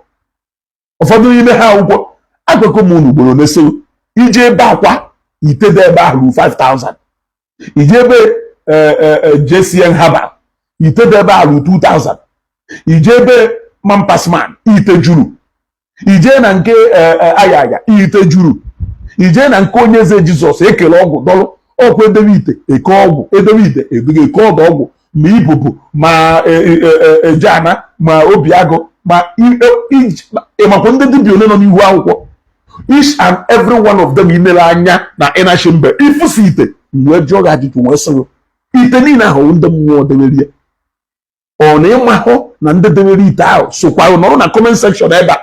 Ụfọdụ n'ime ha akwụkwọ agwago m unu ugboro na-ese ije ebe akwa ite dị ebe ahụ ruru 5000, ije ebe JCN Herbal, ite dị ebe ahụ ruru 2000, ije ebe Mampasman, ite juru, ije na nke aya ite juru, ije na nke Onye Eze Jizọs, ekele ọgwụ dọlụ ọkwa, edebe ite eke ọgwụ, edebe ite edogo eke ọdụ ọgwụ, ma ibubu, ma ejana, ma obi agụ, ma ịmakwa ndị dibịa ole nọ n'ihu akwụkwọ. Each and every one of them inere anya na ịnachi mbe ifusi ite wee jụọ gị ajụjụ wee sị gị, ite niile ahụ ndị mmụọ dewere ya, ọ na ịmahụ na ndị dewere ite ahụ sokwa nọrọ na comment section ebe a?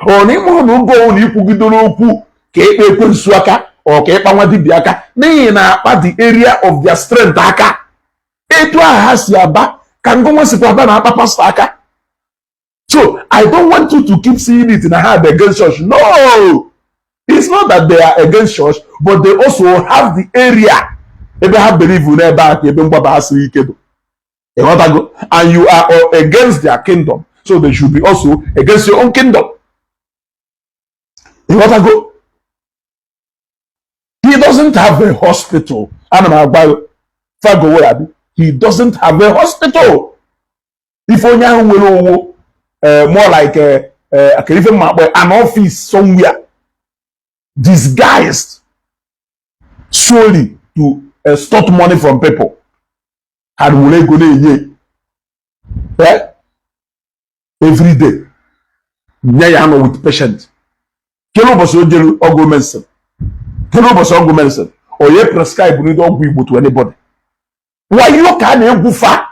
Ọ na ịmahụ na oge ọnwụ na ikwugidere okwu ka ekpe ekwensu aka Ọ ka ịkpa nwa dibịa aka n'ihi na akpa the area of their strength aka. Etu ahụ ha si aba ka ngụnwa sikwa aba na akpa pastor aka. So I don't want you to keep seeing it na ha against church. No, it's not that they are against church, but they also have the area ebe ha believe n'ebe a ka ebe mgbaba ha siri ike bụ. Ịghọtago? And you are all against their kingdom, so they should be also against your own kingdom. Ịghọtago? He doesn't have a hospital. Ana m agwa gị, fagowe abi, he doesn't have a hospital. Ife onye ahụ nwere owo, more like ka ife mma akpọ, an office somewhere disguised solely to extort money from people. Ha were ego na-enye every day, nye ya nọ with patient. Kele ụbọchị o jere ọgwụ medicine? Kele ụbọchị ọgwụ medicine onye prescribe ndị ọgwụ Igbo to anybody? Wayo ka a na-egwufa,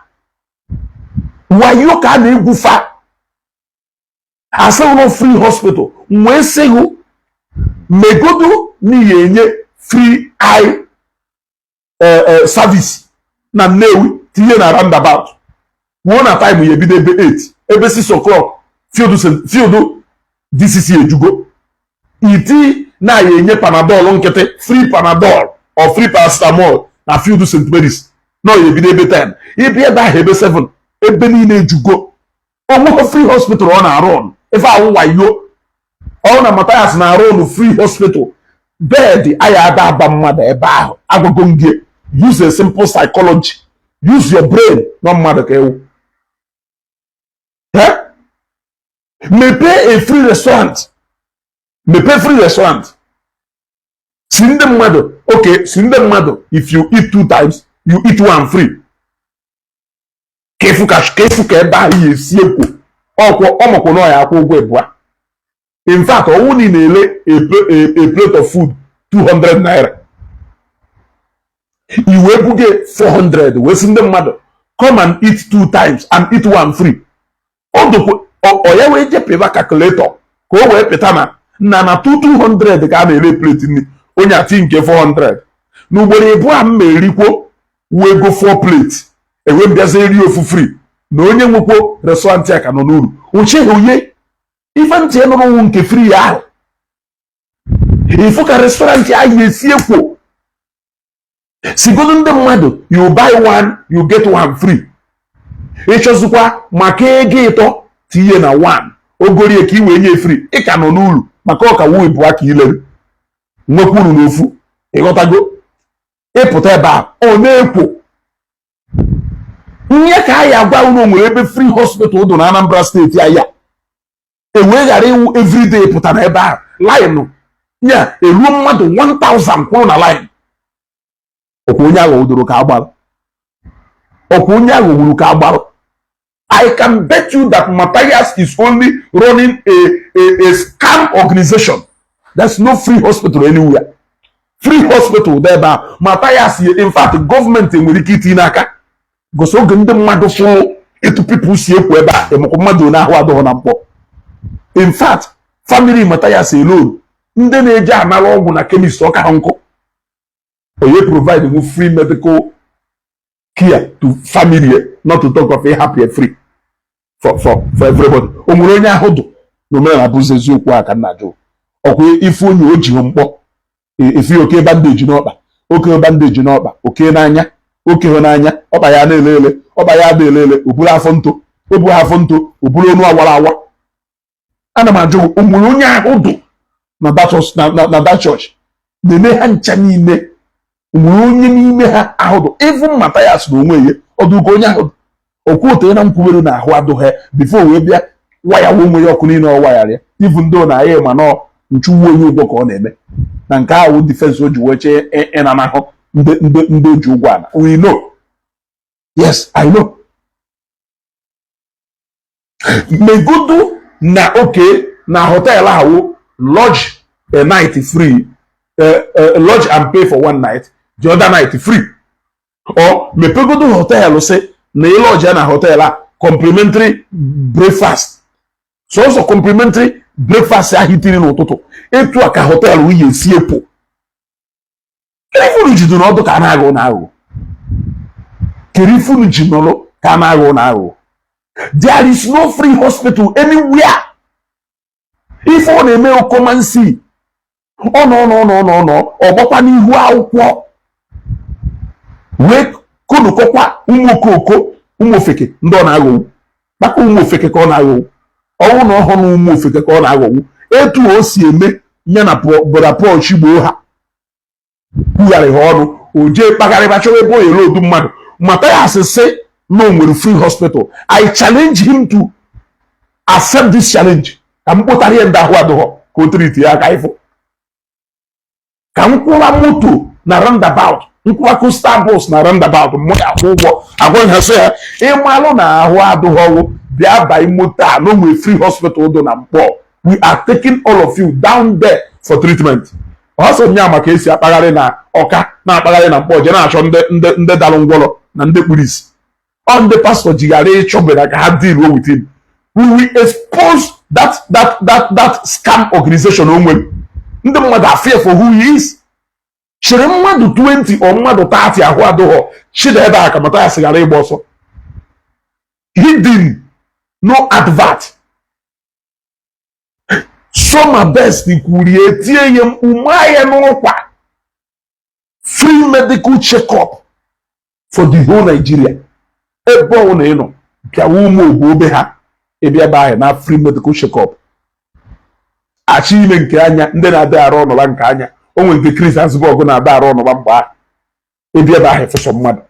wayo ka a na-egwufa. Asịghị free hospital, wee sịghị megodu n'ihi enye free eye service na Nnewi, tinye na roundabout, kwuo na time ya ebido ebe 8, ebe 6 o'clock field field DCC ejugo. Iti na ya enye Panadol nkịtị, free Panadol or free paracetamol na field St. Mary's, na ya ebido ebe 10, ịbịa ebe ahụ ebe 7, ebe niile ejugo. Onweghị free hospital ọ na-arụ ọnụ. Ife ahụ wayo ọ na Mathias na-arụ ọnụ free hospital, bed aya ada aba mmadụ ebe ahụ. Agwago m gị, use a simple psychology, use your brain nọ mmadụ ka ewu. Mepee a free restaurant, mepee free restaurant, si ndị mmadụ, okay, si ndị mmadụ, if you eat two times, you eat one free. Ka efu ka ebe ahụ ya esi ekwo ọkwọ ọmụkwụ na ọya akwụ ụgwọ ịbụa. In fact, ọwụ na ị na-ele a plate of food 200 naira, i wee buge 400, wee sị ndị mmadụ, "Come and eat two times and eat one free." Ọ dụkwa ọ ya wee jepịba calculator ka o wee pịta na 200 ka a na-ere plate nri, onye ati nke 400 na ugboro ịbụọ a m ma erikwo wee go 4 plate, enwe mbịazi eri ofu free, na onye nwekwo restaurant a ka nọ n'uru ocheghị onye ife ntị nụrụ nke free ahụ. Ifu ka restaurant ahụ esi ekwo. Sigodo ndị mmadụ, you buy one, you get one free. Ịchọzikwa maka ego ịtọ tinye na one ogorie ka ị wee nye free, ị ka nọ n'uru maka ọka wu ịbụa ka ilere nwekwuru n'ofu. Ịghọtago? Ịpụta ebe a, ọ na-ekwo ihe ka a ya agwa unu nwere ebe free hospital dị na Anambra Steeti aya ewee ghara iwu everyday pụtara ebe ahụ line nya eruo mmadụ 1000 kwụrụ na line. Ọkwa onye aghọwudoro ka agbara, ọkwa onye aghọwuru ka agbara. I can bet you that Matthias is only running a scam organization. There's no free hospital anywhere. Free hospital dị ebe a Matthias, in fact, gọọmenti nwere ike itinye n'aka gosi oge ndị mmadụ fụrụ etu people si ekwu ebe a emekwa mmadụ one ahụ adịghị na mkpọ. In fact, family Matthias alone, ndị na-eje anara ọgwụ na chemist ọka ha nkụ. Onye provide nwu free medical care to family, not to talk of ịhapụ ya free for everybody. O nwere onye ahụ dụ na omenala bụzi eziokwu a ka nna jụ. Ọkwa ife onye o ji mkpọ efi oke bandage n'ọkpa, oke bandage n'ọkpa, oke n'anya, oke hụ n'anya, ọkpa ya na-ele ele, ọkpa ya na-ele ele, o buru afọ nto, o bu afọ nto, o buru onu awara awa. Ana m ajụ, o nwere onye ahụ dụ na that church na-eme ha ncha niile? O nwere onye n'ime ha ahụ dụ? Even Mathias na onwe ya, ọdụgo onye ahụ okwu ote na nkwuwere na ahụ adụghị before wee bịa wayawa onwe ya ọkụ niile ọ wayara ya. Even though na ya ma nọ nchuwu onye ụgwọ ka ọ na-eme na nke ahụ defense o ji wee chee ịnanahụ ndị oji ụgwọ ala. We know, yes, I know. Megodu na oke na hotel ahụ, lodge a night free, lodge and pay for one night, the other night free. Or mepegodu hotel, sị na ị lodge ya na hotel a, complimentary breakfast, sọsọ complimentary breakfast ahụ itiri n'ụtụtụ. Etu a ka hotel yi esi ekwo. Kedu ife unu jidere ọdụ ka a na-aghọ na aghụghọ? Kedu ife unu ji nọrọ ka a na-aghọ na aghụghọ? There is no free hospital anywhere. Ife ọ na-eme, okomansi, ọ nọ nọ nọ nọ nọ, ọgbakwa n'ihu akwụkwọ wee konukọkwa ụmụ okoko, ụmụ ofeke ndị ọ na-aghọgbu, maka ụmụ ofeke ka ọ na-aghọgbu. Ọnwụ na ọhụrụ na ụmụ ofeke ka ọ na-aghọgbu, etu o si eme ya na brother Paul Chigbo, ha kwugharị ha ọnụ, o jee kpagharịba chọrọ ebe o yere odu mmadụ. Mathias sị na o nwere free hospital. I challenge him to accept this challenge. Ka m kpụtara ya ndị ahụ adụghọ ka o treat ya aka ịfụ. Ka m kwụwa moto na roundabout, nkwụwa coaster bus na roundabout, mụ ya akwụ ụgwọ, agwa ha sị ha, ịmalụ na ahụ adụghọwụ, bịa banye moto a na o nwere free hospital dị na Mkpọ. We are taking all of you down there for treatment. Ọsọ nya maka esi akpagharị na Ọka, na-akpagharị na Mkpọ, je na-achọ ndị dalụ ngwọrọ na ndị kpuru isi. Ọ ndị pastọ jighara ịchọbere ka ha deal with him. We will expose that scam organization. O nwere ndị mmadụ afear for who he is. Chere mmadụ 20 or mmadụ 30 ahụ adịghọ chida ebe a ka Mathias ghara ịgba ọsọ. Hidden, no advert. Soma Best kwurie, tie ya mkpu, maa ya n'ọkwa, free medical check-up for the whole Nigeria. Ebe ọ na ị nọ, bịawa ụmụ ogbo obe ha, ịbịa ebe ahụ na free medical check-up. Achọ ime nke anya, ndị na-adị arụ ọnọba nke anya, o nwere nke Chris Azubọgụ na-ada arụ ọnọba mgbe ahụ, ịbịa ebe ahụ efesọ mmadụ.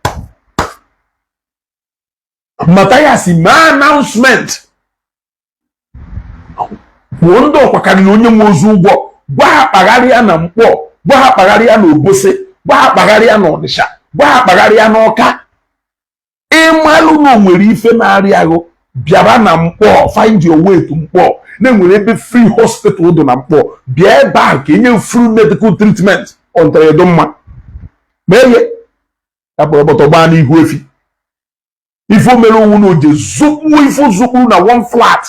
Mathias mee announcement, kwuo ndị ọkwa karịrị onye nwe ozu ụgwọ, gwa ha kpagharịa na Mkpọ, gwa ha kpagharịa na Obosi, gwa ha kpagharịa na Ọnịsha, gwa ha kpagharịa n'Ọka. Ịmalụ na o nwere ife na-arịa ahụ, bịara na Mkpọ. Find your way to Mkpọ, na-enwere ebe free hospital dị na Mkpọ. Bịa ebe ahụ ka enye free medical treatment ọntara mma. Ma eye ya kpọrọkpọtọ gbaa n'ihu efi. Ife o mere owu na oje zukpuo, ife zukpuru na one flat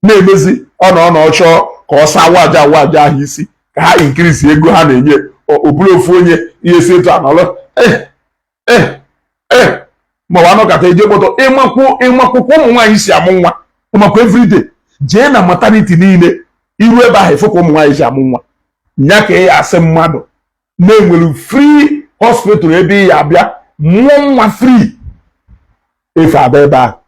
na-emezi ọ na ọ na ọchọ ka ọ saa waja waja ahụ isi ka ha increase ego ha na-enye oburu ofu onye ihe si etu anọrọ eh eh eh, ma ọ bụ anọkata eje kpọtọ. Ịmakwụ ịmakwụkwọ ụmụ nwaanyị si amụ nwa, ịmakwa everyday jee na maternity niile, iru ebe ahụ ịfụ ka ụmụ nwaanyị si amụ nwa. Nya ka ị ya asị mmadụ na-enwere free hospital ebe ị ya abịa mụọ nwa free. Efe ada ebe ahụ,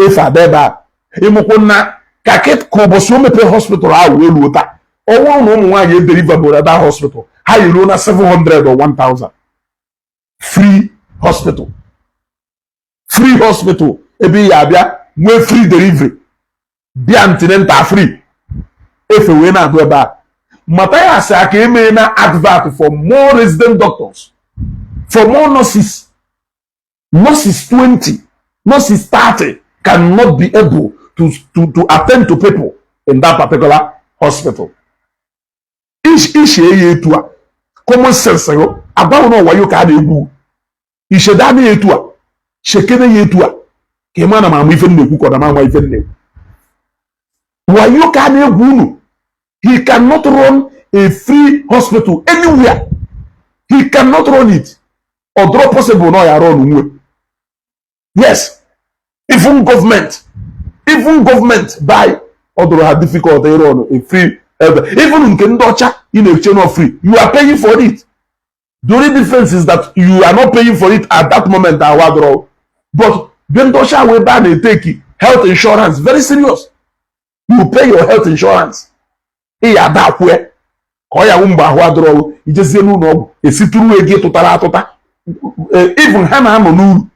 efe ada ebe ahụ. Ịmụkwụ na ka ka ụbọchị o mepee hospital ahụ wee luo taa, ọ bụrụ na ụmụ nwaanyị edeliver that hospital, ha eruo na 700 or 1000. Free hospital, free hospital ebe ị ya abịa nwee free delivery, bịa antenatal free, efe wee na-agụ ebe a. Mathias aka emee na advert for more resident doctors, for more nurses. Nurses 20, nurses 30 cannot be able to attend to people in that particular hospital. Ishie ya etu a, common sense go agbanwe na ọwayo ka a na-egwu. Isheda na etu a, shekene ya etu a, ka ị ma na m ama ife m na-ekwu, ka ọ na m ama ife m na-ekwu. Wayo ka a na-egwu unu. He cannot run a free hospital anywhere. He cannot run it. Ọ dụrọ possible na ọ ya run nwe. Yes, even government, even government by ọ dụrụ ha difficult ịrun a free health. Even nke ndị ọcha ị na-eche no free, you are paying for it. The only difference is that you are not paying for it at that moment ahụ adọrọ. But be ndị ọcha wee ebe a na-eteki health insurance very serious. You pay your health insurance, ị ya ada akwụ ya ka ọ ya wụ mgbe ahụ adọrọ, ijezie n'ụlọ ọgwụ, esitụrụ ego ịtụtara atụta. Even ha na-anọ n'uru.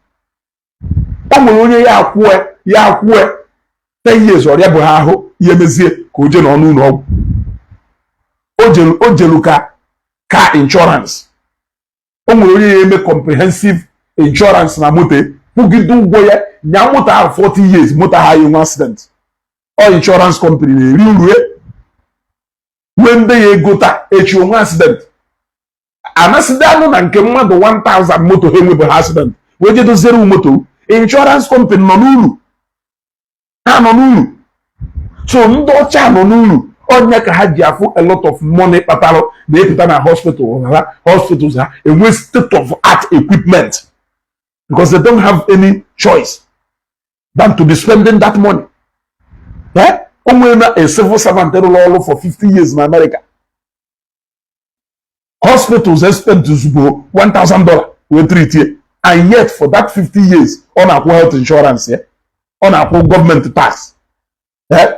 O nwere onye ya akwụe, ya akwụe 10 years, ọrịa bụ ha ahụ ihe mezie ka o jee n'ọnụ ụlọ ọgwụ. O jelu ka insurance. O nwere onye ya eme comprehensive insurance na moto, kwụgide ụgwọ ya, nya moto ahụ 40 years, moto ahụ enwe accident, ọ insurance company na-eri uru wee ndị ya ego. Taa echi onwe accident, anasịdị anụ na nke mmadụ 1000 moto ha enwebeghị accident wee je doziere moto, insurance company nọ n'uru, ha nọ n'uru. So ndị ọcha nọ n'uru. Ọnya ka ha ji afụ a lot of money kpatara na-epụta na hospital ha, hospitals ha enwe state of art equipment, because they don't have any choice than to be spending that money. Eh? O nwere na a civil servant rụrụ ọrụ for 50 years na America, hospitals spend ozugbo $1000 wee treat ye, and yet for that 50 years ọ na-akwụ health insurance ya, ọ na-akwụ gọọmenti tax. Eh?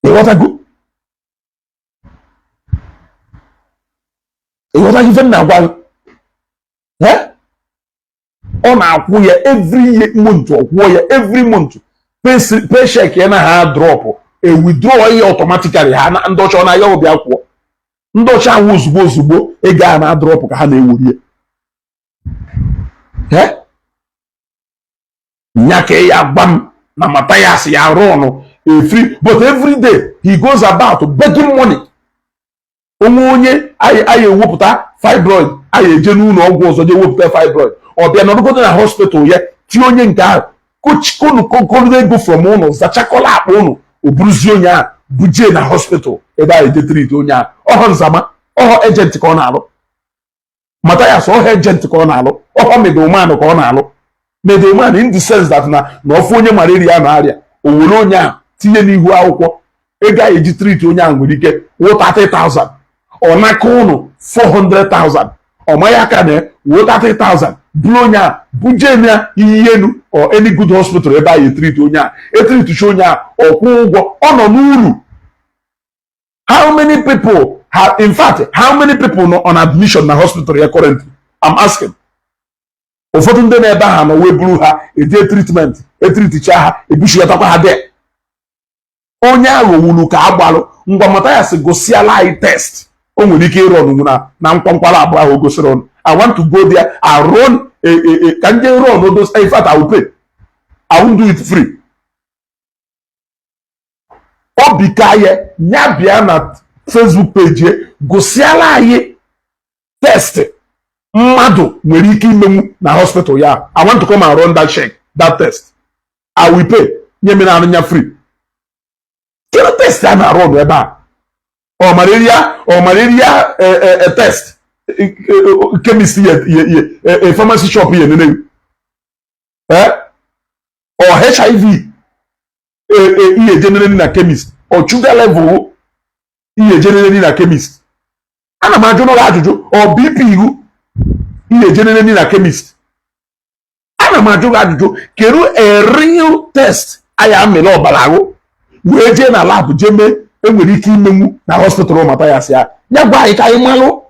Ịghọtago? Ịghọtago ife m na-agwa gị? Eh? Ọ na-akwụ ya every year, month, ọ kwụọ ya every month. Paycheck ya na ha drop, e withdraw ya automatically. Ha na ndị ọcha ọ na-aya ọbịa kwụọ ndị ọcha ahụ ozugbo ozugbo ego a na-adrop ka ha na-ewuri ya. Nya ka ya gwa m na Matthias ya run a free, but every day he goes about begging money. Onwe onye anyị ewepụta fibroid, anyị eje n'ụlọ ọgwụ ọzọ jee wepụta fibroid, ọ bịa nọrọgodo na hospital ya tie onye nke ahụ konu ego from ụnụ, zachakọla akpa ụnụ, o buruzie onye ahụ bujie na hospital ebe anyị je treat onye ahụ. Ọhọ nzama, ọhọ agent ka ọ na-alụ. Matthias, ọhọ agent ka ọ na-alụ, ọhọ middleman ka ọ na-alụ. Middleman in the sense that na ọfụ onye malaria na-arịa, o were onye ahụ tinye n'ihu akwụkwọ, ego anyị eji treat onye ahụ nwere ike wụ 30,000, ọ naka ụnụ 400,000, ọ maghị aka na wụ 30,000, bụrụ onye a buje ya iyi elu or any good hospital ebe anyị etreat onye a, etreatchi onye a, ọ kwụọ ụgwọ, ọ nọ n'uru. How many people have, in fact, how many people nọ on admission na hospital ya currently? I'm asking. Ụfọdụ ndị na-ebe ahụ nọ wee buru ha eje treatment, etreatcha ha, ebuchigatakwa ha de. Onye ahụ wuru ka agbalụ ngwa. Matthias gosiala anyị test o nwere ike ịrụ ọnụnwụ na nkwankwara abụọ ahụ o gosiri ọnụ. I want to go there and run a ka nje run those. In fact, I will pay, I won't do it free. Obi ka ya nya bịa na Facebook page ya gosiala anyị test mmadụ nwere ike imenwu na hospital ya. I want to come and run that check, that test. I will pay. Nye m na anụ ya free. Kedu test a na-arụ ọnụ ebe a? Ọ malaria, ọ malaria test chemist ye, pharmacy shop ye nene, ọ HIV ihe jenere na chemist, ọ sugar level ihe jenere na chemist? Ana m ajụ n'ụlọ ajụjụ. Ọ BP ihu ihe jenere na chemist? Ana m ajụ gị ajụjụ. Kedu a real test anyị amịrị ọbara ahụ wee jee na lab jee mee enwere ike imenwu na hospital Matthias ya? Ya gwa anyị ka anyị malụ,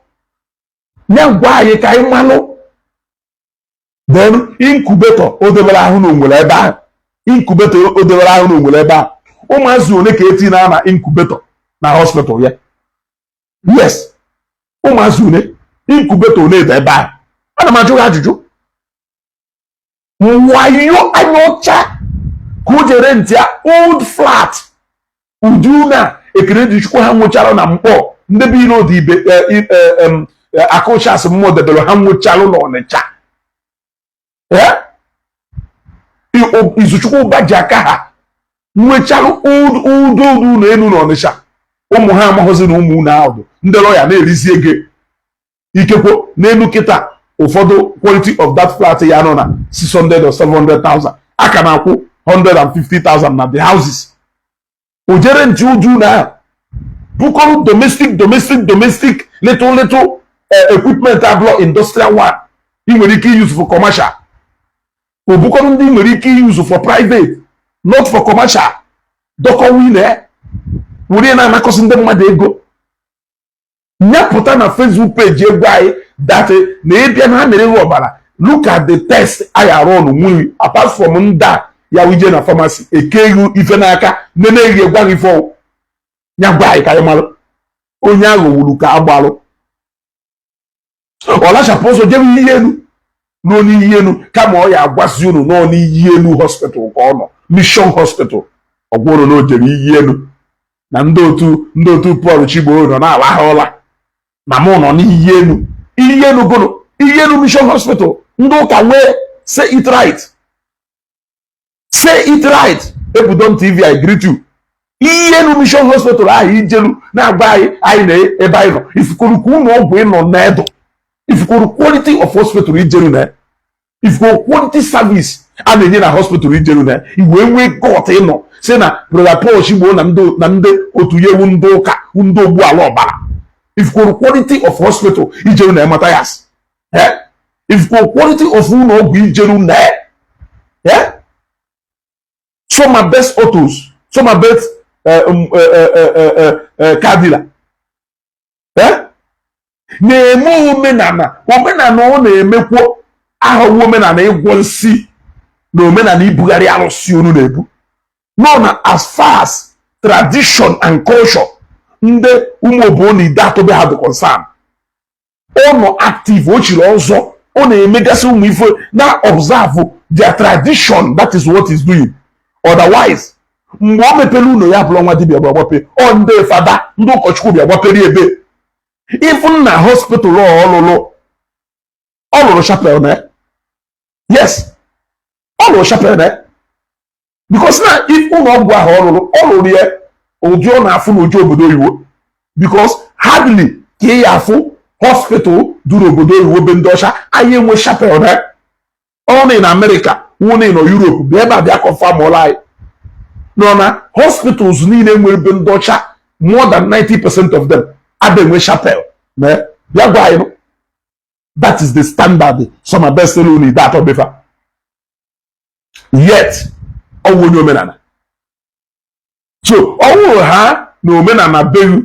ya gwa anyị ka anyị malụ. Then incubator o debere ahụ na onwere ebe ahụ, incubator o debere ahụ na onwere ebe ahụ, ụmụazị ole ka eti na incubator na hospital ya? Yes, ụmụazị ole, incubator ole dị ebe ahụ? Ana m ajụ gị ajụjụ. Wayo anya ọcha ka o jere ntị ya old flat ụdị ụlọ a ekele dị Chukwu ha nwechara na mkpọ ndị bụ ire odi ibe akụchasị mmụọ debere ha nwechalụ n'Ọnịcha. Izuchukwu ụba ji aka ha nwechalụ udo ụlọ elu n'Ọnịcha. Ụmụ ha amaghịzi na ụmụ unu ahụ ndị lọya na-erizi ego ikekwe n'elu kịta. Ụfọdụ quality of that flat ya nọ na 600 or 700,000, a ka na-akwụ 150,000 na the houses. O jere ntị uju na ahụ bukọrọ domestic domestic domestic little little equipment abụọ, industrial one ị nwere ike use for commercial, o bukọrọ ndị ị nwere ike use for private, not for commercial, dọkọwile were na-anakọsị ndị mmadụ ego. Nyapụta na Facebook page egwu anyị that na ịbịa na ha mere ọbara. Look at the test anyị arụ ọnụ nwunye, apart from ndị a ya wije na pharmacy eke ife n'aka nene gị gwa gị ife ya gwa anyị ka anyị malụ. Onye ahụ wuru ka agbalụ, ọ lachapụ ụzọ jebe iyi elu ruo n'iyi elu, kama ọ ya agwazi unu nọ n'iyi elu hospital ka ọ nọ, Mission Hospital. Ọgwụrụ na o jere iyi elu na ndị otu Paul Chigbo nọ na-ala ha ụla na mụ nọ n'iyi elu, iyi elu gụnụ, iyi elu Mission Hospital. Ndị ụka nwee, say it right, say it right. Ebudon TV, I greet you. Ihe nu Mission Hospital ahụ ijelu na-agba anyị, anyị na ebe anyị nọ ifukuru ka ụlọ ọgwụ ịnọ n'edo, ifukuru quality of hospital ijeru na, ifukuru quality service a na-enye na hospital ijeru na, iwee nwee gut ịnọ si na Brother Paul Chigbo na ndị otu ya ewu, ndị ụka, ndị ogbu ala ọbara. Ifukuru quality of hospital ijeru na, Matthias, eh, ifukuru quality of ụlọ ọgwụ ijeru na, eh, some best autos, some best car dealer, eh, na-eme omenala. Omenala ọ na-emekwo aghọwo omenala ịgwọ nsị na omenala ibugharị arụsị unu na-ebu nọ na. As far as tradition and culture ndị ụmụ obodo na ide atọbe ha dị concern, ọ nọ active. O chiri ọzọ, ọ na-emegasị ụmụ ife na observe their tradition. That is what he's doing. Otherwise, mgbe o mepere ụlọ ya, bụrụ nwa dibịa bụ agbape, ọ ndị fada, ndị ụkọchukwu bịa gbapere ebe. Ịfụ na hospital ọlụlụ, ọ lụrụ chapel na, yes, ọ lụrụ chapel na, because na if ụlọ ọgwụ ahụ ọ lụrụ, ọ lụrụ ya ụdị ọ na-afụ n'ụdị obodo oyibo, because hardly ka ị ya afụ hospital duru obodo oyibo be ndị ọcha anyị enwe chapel na. Ọ na na Amerịka, wụ na nọ Europe, bịa ebe a bịa confirm ọla anyị nọ na hospitals niile nwere be ndị ọcha, more than 90% of them ada enwe chapel na. Bịa gwa anyị nụ. That is the standard some best elu na ide atọ befa. Yet ọ bụ onye omenala. So ọ wụrụ ha na omenala behu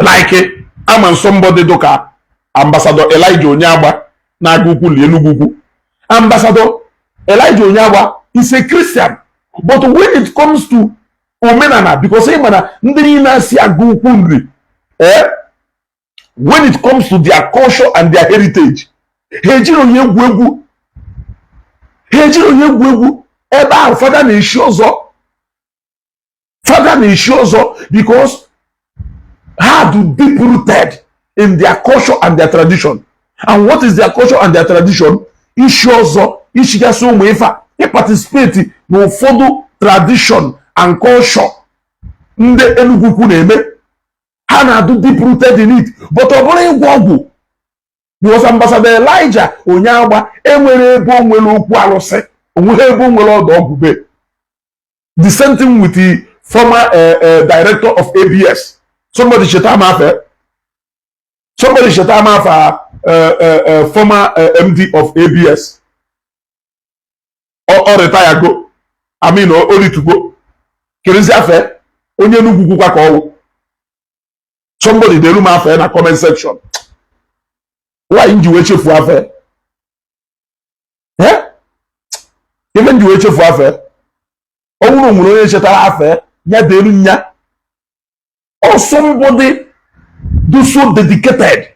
like ama somebody dụka Ambassador Elijah Onyeagba na-aga ukwu na Enugu Ukwu. Ambassador Elijah Onyeagba is a Christian, but when it comes to omenala, because ị ma na ndị niile asị aga ukwu nri, eh, when it comes to their culture and their heritage, ha ejiri onye egwu egwu, ha ejiri onye egwu egwu. Ebe ahụ fada na-eshi ọzọ, fada na-eshi ọzọ, because ha do deep rooted in their culture and their tradition. And what is their culture and their tradition? Ishi ọzọ, ishigasị ụmụ ife a, ịparticipate n'ụfọdụ tradition and culture ndị Enugu Ukwu na-eme, ha na-adụ deep rooted in it. But ọ bụrụ ịgwọ ọgwụ, because Ambassador Elijah Onyeagba enwere ebe o nwere okwu arụsị, onweghị ebe o nwere ọdụ ọgwụ be. The same thing with the former director of ABS. Somebody cheta m afa, somebody cheta m afa former MD of ABS. Ọ retire go, I mean, o ritugo. Kerizi afa onye Enugu kwukwa ka ọwụ. Somebody delu m afa na comment section. Why m ji wee chefuo afa? Eh, ife m ji wee chefuo afa? Ọ bụrụ nwere onye chetara afa ya, delu nya. Or somebody do so dedicated,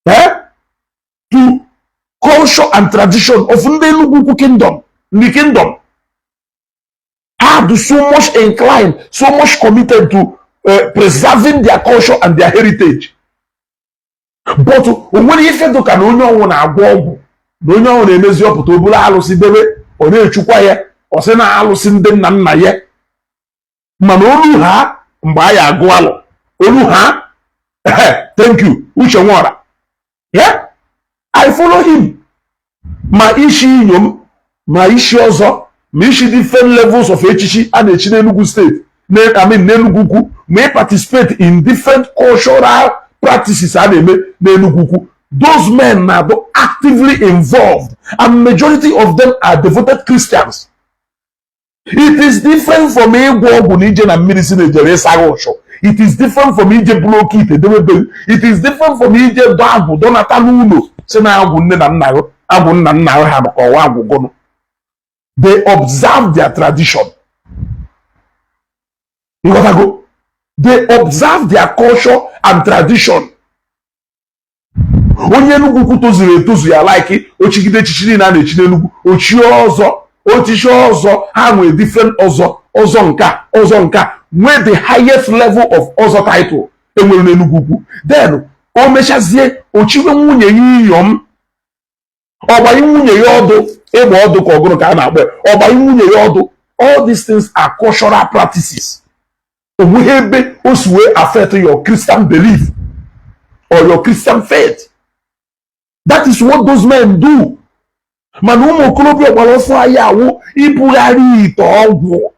eh, to culture and tradition of ndị Enugu Ukwu kingdom, ndị kingdom ha do so much inclined, so much committed to preserving their culture and their heritage. But o nwere ife dụka na onye ọnwụ na-agwọ ọgwụ, na onye ọnwụ na-emezi ọpụta oburu alụsị debe, ọ na-echukwa ya, ọ sị na alụsị ndị nna nna ya. Mana olu ha mgbe a ya agụ alụ olu ha. Thank you, Uche Nwora. Yeah, I follow him. Ma ishi inyom, ma ishi ọzọ, ma ishi different levels of echichi a na-echi n'Enugu Steeti, I mean n'Enugu Ukwu, ma ị participate in different cultural practices a na-eme n'Enugu Ukwu. Those men na-abụ actively involved, and majority of them are devoted Christians. It is different from ịgwọ ọgwụ na ije na mmiri si na ejere ịsaghị ụchụ. It is different from ije bụrụ oke ite debebe. It is different from ije dọ agwụ dọnata n'ụlọ, si na agwụ nne na nna agwụ nna nna ha ka ọwa agwụ gụnụ. They observe their tradition. Ịghọtago? They observe their culture and tradition. Onye Enugu Ukwu tozuru etozu ya, like ochigide echichi niile a na-echi n'Enugu, ochie ọzọ, ochichi ọzọ. Ha nwee different ọzọ, ọzọ nka, ọzọ nka, nwee the highest level of ọzọ title enwere n'Enugu Ukwu. Then o mechazie, ochiwe nwunye ya iyom, ọgbayi nwunye ya ọdụ, ịgba ọdụ ka ọgụrụ ka a na-akpọ ya, ọgbayi nwunye ya ọdụ. All these things are cultural practices. Onweghị ebe o si wee affect your Christian belief or your Christian faith. That is what those men do. Mana ụmụ okorobịa ọgbara ọfọ anyị awụ ibugharị ite ọgwụ,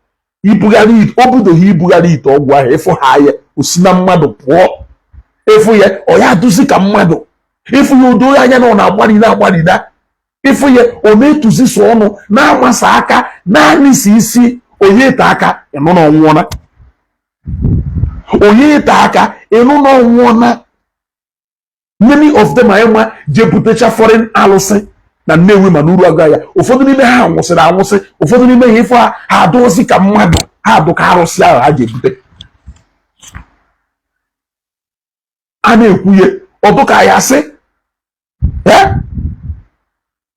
ibugharị ite o bidoghị ibugharị ite ọgwụ ahụ, ịfụ ha ya o si na mmadụ pụọ, ịfụ ya ọ ya adụzi ka mmadụ, ịfụ ya odo anya na ọ na-agbalina agbalina, ịfụ ya ọ na-etuzi so ọnụ na-amasa aka naanị si isi onye ete aka ịnụ na ọnwụọna, onye ete aka ịnụ na ọnwụọna. Many of them anyị ma je butecha foreign alụsị na Nnewi, ma n'uru agụ ya, ụfọdụ n'ime ha nwụsịrị anwụsị, ụfọdụ n'ime ha ịfụ ha, ha adụzi ka mmadụ, ha adụ ka arụsị ahụ ha ji ebute. A na-ekwuye ọdụ ka ya sị,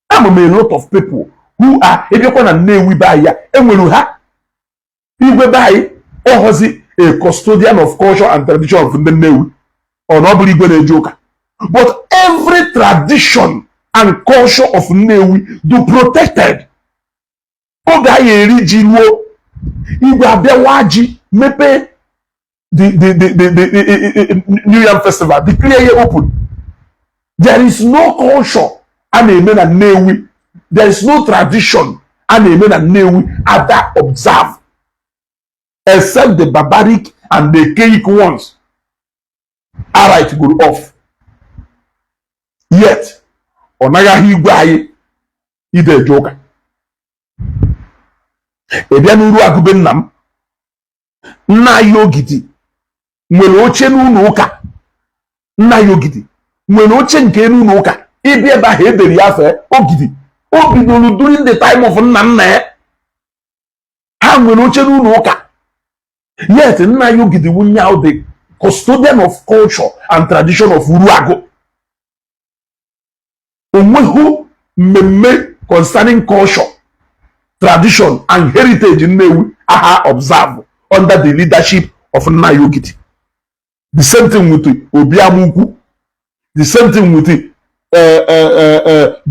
ama m a lot of people who are ịbịakwa na Nnewi be anyị ya enwere ha igwe be anyị ọghọzi a custodian of culture and tradition of ndị Nnewi. Ọ na ọ bụrụ igwe na-eje ụka, but every tradition and culture of Nnewi do protected. Oge anyị eri ji ruo, igwe abịawa ji mepee the New Yam Festival, declare ya open. There is no culture a na-eme na Nnewi, there is no tradition a na-eme na Nnewi ada observe, except the barbaric and the archaic ones alright go off. Yet ọ naghị ahụ igwe anyị ide eje ụka. Ị bịa n'uru agụbe nna m, nna anyị Ogidi nwere oche n'ụlọ ụka. Nna anyị Ogidi nwere oche nke n'ụlọ ụka. Ịbịa ebe ahụ edere ya afọ Ogidi. O bidoro during the time of nna nna ya. Ha nwere oche n'ụlọ ụka. Yet nna anyị Ogidi wunye ahụ the custodian of culture and tradition of Uruagụ. Onweghị mmemme concerning culture, tradition and heritage Nnewi aha observe under the leadership of nna anyị Ogidi. The same thing with Obi Amukwu, the same thing with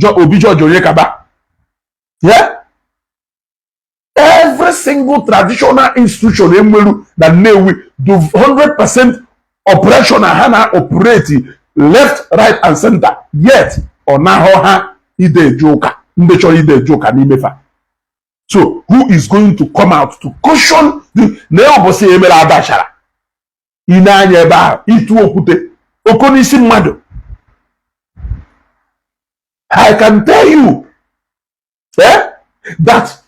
Obi George Onyekaba. Yeah, every single traditional institution enwelu na Nnewi do 100% operational. Ha na operate left, right and center. Yet ọ nahọ ha ide eje ụka, ndị chọrọ ide eje ụka n'ime fa. So who is going to come out to caution the na ụbọchị emere adachara ine anya ebe ahụ ịtụ okwute oko n'isi mmadụ? I can tell you that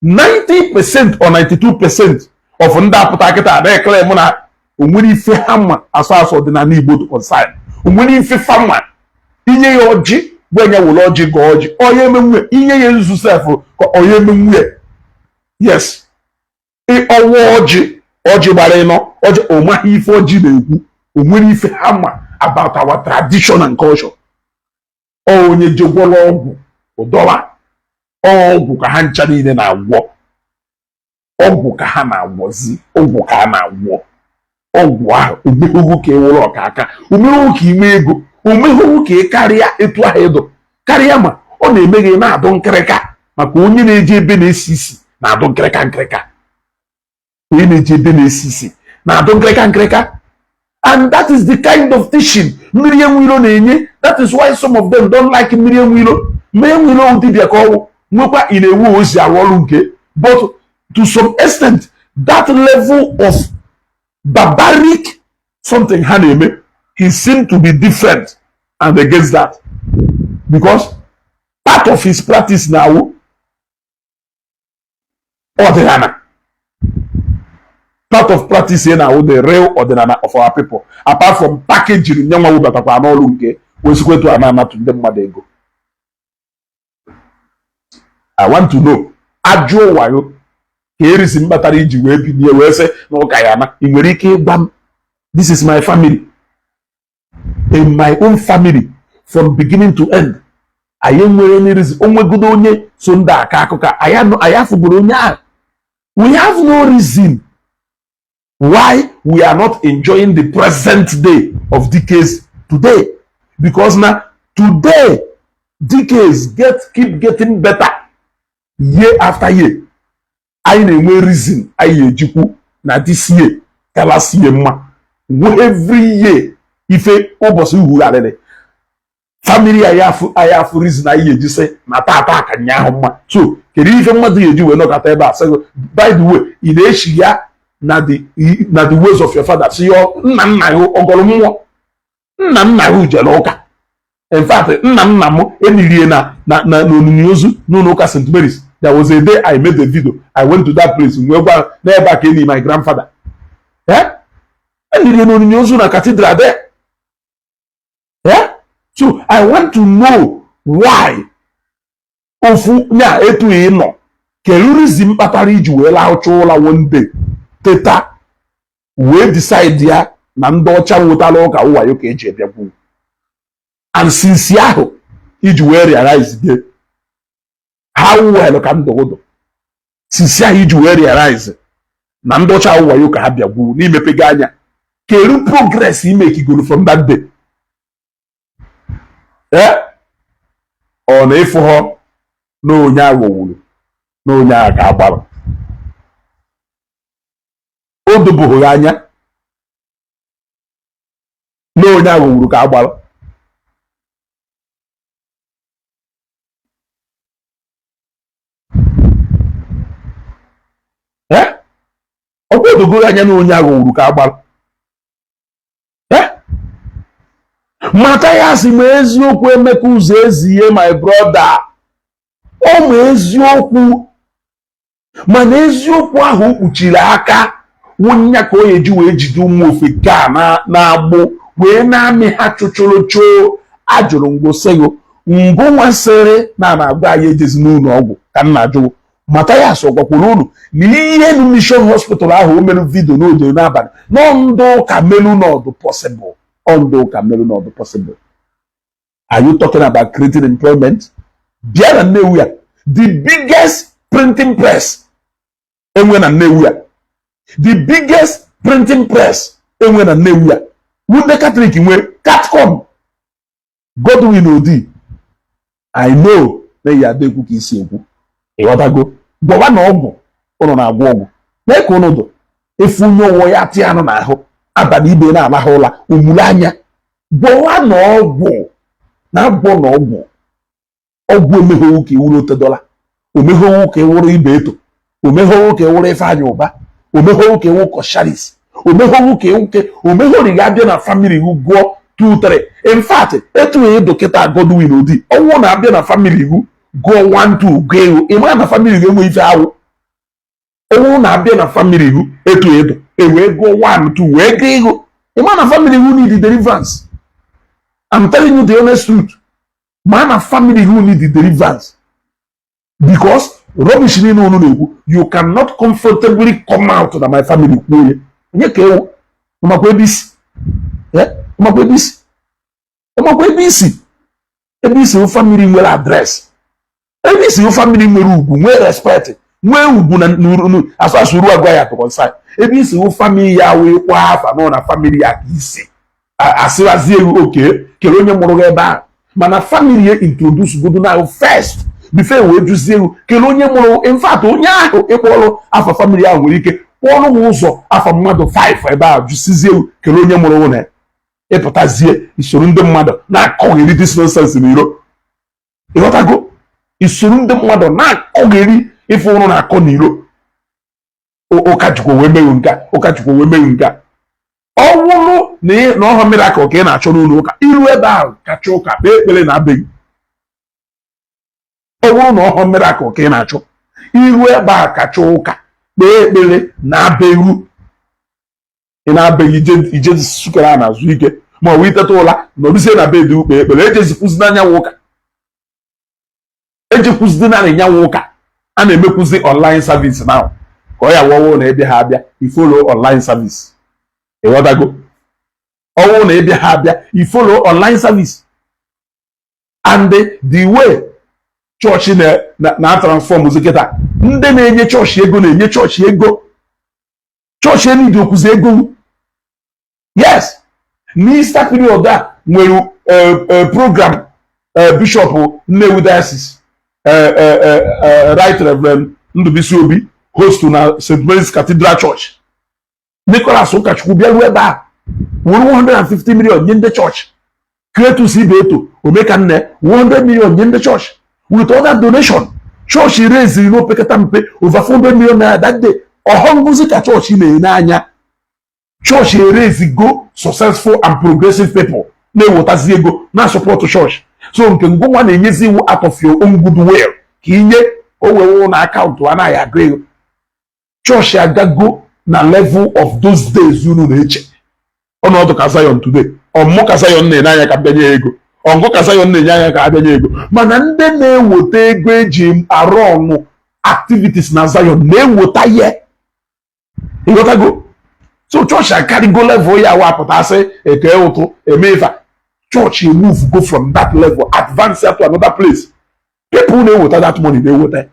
90% or 92% of ndị apụta kịta na-ekele mụ na onwere ife ha ma asụ asụ ọdịnala Igbo to concern, onwere ife fama. Inye ya ọjị, gwa ya were ọjị gọọ ọjị, onye emenwue. Inye ya nzu sef ka onye emenwue. Yes, ọwa ọjị, ọjị gbara ịnọ ọjị, ọ maghị ife ọjị na-ekwu. O nwere ife ha ma about our tradition and culture. Ọ onye jegwọrọ ọgwụ ụdọla ọgwụ ka ha ncha niile na-agwọ ọgwụ, ka ha na-agwọzi ọgwụ, ka ha na-agwọ ọgwụ ahụ. Omehụhụ ka ewere ọka aka, omehụhụ ka ime ego, omehụhụ ka ị karịa etu ahụ ịdụ karịa, ma ọ na-eme gị na-adụ nkịrịka, maka onye na-eje ebe na-esi isi na-adụ nkịrịka nkịrịka, onye na-eje ebe na-esi isi na-adụ nkịrịka nkịrịka. And that is the kind of teaching Mmiri Enweilo na-enye. That is why some of them don't like Mmiri Enweilo. Mmiri Enweilo dibịa ka ọwụ nwekwa ị na-ewu ozi arụ ọrụ nke, but to some extent that level of barbaric something ha na-eme, he seemed to be different and against that, because part of his practice now ọdịnala, part of practice ya na the real ọdịnala of our people, apart from packaging nye nwa webatakwa n'ọrụ nke wesikwa etu a na-anatụ ndị mmadụ ego. I want to know, ajụọ wayo ka erisi mkpatara iji wee bilie wee sị na ụka ya na ị nwere ike ịgwa m? This is my family. In my own family, from beginning to end, anyị enwere any reason onwegodo onye so ndị aka akụkọ anyị afụburu onye ahụ. We have no reason why we are not enjoying the present day of decades today, because now today decades get keep getting better year after year. Anyị na-enwe reason anyị ejikwu na this year ka last year mma. Nwe every year ife ụbọchị uhugharịrị family anyị, afụ anyị afụ reason anyị eji sị na tata ka nyaahụ mma. So kedu ife mmadụ ga-eji wee nọkọta ebe a sị, by the way, ị na-echi ya na the ways of your father? Si ya nna nna ya ọgọrọ mmụọ, nna nna ya jere ụka. In fact, nna nna m enirie na n'onyinye ozu n'ụlọ ụka St. Mary's. There was a day I made a video, I went to that place wee gwa n'ebe a ka eni my grandfather, eh, enirie n'onyinye ozu na cathedral there, eh. So I want to know why ofu nya etu ị nọ, kedu reason kpatara iji wee lahụcha ụla one day, teta wee decide ya na ndị ọcha nwetara ụka wayo ka eji ebịagwu, and since ahụ iji wee realize gị how well ka ndụ ụdụ, since ahụ iji wee realize na ndị ọcha wayo ka ha bịagwu n'imepe gị anya, kedu progress imekigoro from that day? Ee, ọ na ịfụghọ na onye aghọwuru na onye ahụ ka agbara o dobụghị anya na onye aghọwuru ka agbara. Ee, ọkwa odogoro anya na onye aghọwuru ka agbara. Mathias ma eziokwu. Emeka ụzọ ezie, my brother, ọ ma eziokwu, mana eziokwu ahụ o kpuchiri aka wụnya ka o eji wee jide ụmụ ofeke a na-agbụ wee na-amị ha chụchụrụchụ. Ajụrụ ngosịghị ngụ nwasịrị na na-agwa anyị ejezi n'ụlọ ọgwụ ka m na-ajụ Mathias, ọ gwakwuru unu na ihe nu Mission Hospital ahụ o mere video n'oge n'abalị nọ, ndị ụka melu n'ọdụ possible, ndị ụka melu n'ọdụ possible? Are you talking about creating employment? Bịa na Nnewi a, the biggest printing press enwe na Nnewi a, the biggest printing press enwe na Nnewi a, ndị Catholic nwe Catcom. Godwin Odi, I know na ya ada ekwu ka isi ekwu, ịghọtago? Gwọwa na ọgwụ ụnụ na-agwọ ọgwụ mee ka ụnụ dụ efu onye ọwụwa ya tị anụ n'ahụ abalị ibe na-alahụ ụla omulu anya. Gwọwa na ọgwụ na-agwọ na ọgwụ ọgwụ emeghewo ka iwuru Otedola, omeghewo ka ịwụrụ ibe eto, omeghewo ka ịwụrụ Ifeanyị Ụba, omeghewo ka ịwụ Kosharis, omeghewo ka ịwụke omeghori ga-abịa na family iwu gụọ 2 3. In fact, etu ịdụ kịta, Godwin Odi, ọnwụ na-abịa na family iwu gụọ 1 2 gụọ ego, ị mara na family gị enwe ife awụ. Ọnwụ na-abịa na family iwu etu ịdụ ewee gụọ 1 2 wee gụọ ego, ị mara na family iwu need deliverance. I'm telling you the honest truth. Ma na family who need the deliverance, because rubbish niile unu na-ekwu, you cannot comfortably come out na my family kwuo ya. Onye ka ewu makwa ebe isi, makwa ebe isi, makwa ebe isi, ebe isi family nwere address, ebe isi family nwere ugwu, nwee respect, nwee ugwu na asụ ruo agwa ya tụkọnsa ebe isi family ya wee kwa afa nọ na family ya ka isi asịrazie ewu oke kere onye mụrụ gị ebe ahụ. Mana family ya introduce godo now first before wee juzie ewu kere onye mụrụ. In fact, onye ahụ ịkpọrọ afa family ahụ nwere ike kpọrọ m ụzọ afa mmadụ 5 ebe ahụ, jụsizie ewu kere onye mụrụ na ịpụtazie isoro ndị mmadụ na-akọgheri this nonsense n'iro. Ịghọtago? Isoro ndị mmadụ na-akọgheri ife ụrụ na-akọ n'iro. Ụka chukwu wee meghu nke a, ụka chukwu wee meghu nke a. Ọ wụrụ na ọhọ miracle ka ị na-achọ n'ụlọ ụka, iru ebe ahụ kacha ụka kpee ekpere na abịghị. Ọ bụrụ na ọhọ miracle ka ị na-achọ, iru ebe a kacha ụka kpee ekpere na abịghị. Ị na-abịghị ije sukere a na-azụ ike, ma ọ bụ iteta ụla nọrụzie na bed kpee ekpere. Ejezikwuzi n'anyanwụ ụka, ejekwuzi na anyanwụ ụka. A na-emekwuzi online service now ka ọ ya wọwụ na ịbịa ha abịa, i follow online service. Ịghọtago? Ọwụ na ịbịa ha abịa, i follow online service. And the way chọọchị na transform kịta, ndị na-enye chọọchị ego na-enye chọọchị ego, chọọchị enidi okwuzi ego. Yes, n'Easter period a nwere program Bishop Nnewi Diocese, Right Reverend Ndubuisi Obi. Host na St. Mary's Cathedral Church, Nicholas Ụkọchukwu bịaruo ebe a were 150 million nye ndị chọọchị. Kretus Ibeto Omekanne, 100 million nye ndị chọọchị. With other donation, chọọchị raisiri n'opekata mpe over 400 million naira that day. Ọhọ ngụzi ka chọọchị na-ene anya. Chọọchị eraizigo successful and progressive people na-ewetazi ego na support chọọchị. So nke ngụnwa na-enyezi iwu out of your own good will ka inye o wee na akaụntụ anaghị agụ ego. Chọọchị agago na level of those days unu na-eche ọnọdụ ka Zion today. Ọmụmụ ka Zion na-enye anya ka bịanye ego, ọngụ ka Zion na-enye anya ka abịanye ego, mana ndị na-eweta ego eji arụ ọnụ activities na Zion na-eweta ya, ịghọtago? So chọọchị akarịgo level ya wapụtasị eke ụtụ eme ife. Chọọchị move go from that level, advance to another place. People na-eweta that money na-eweta,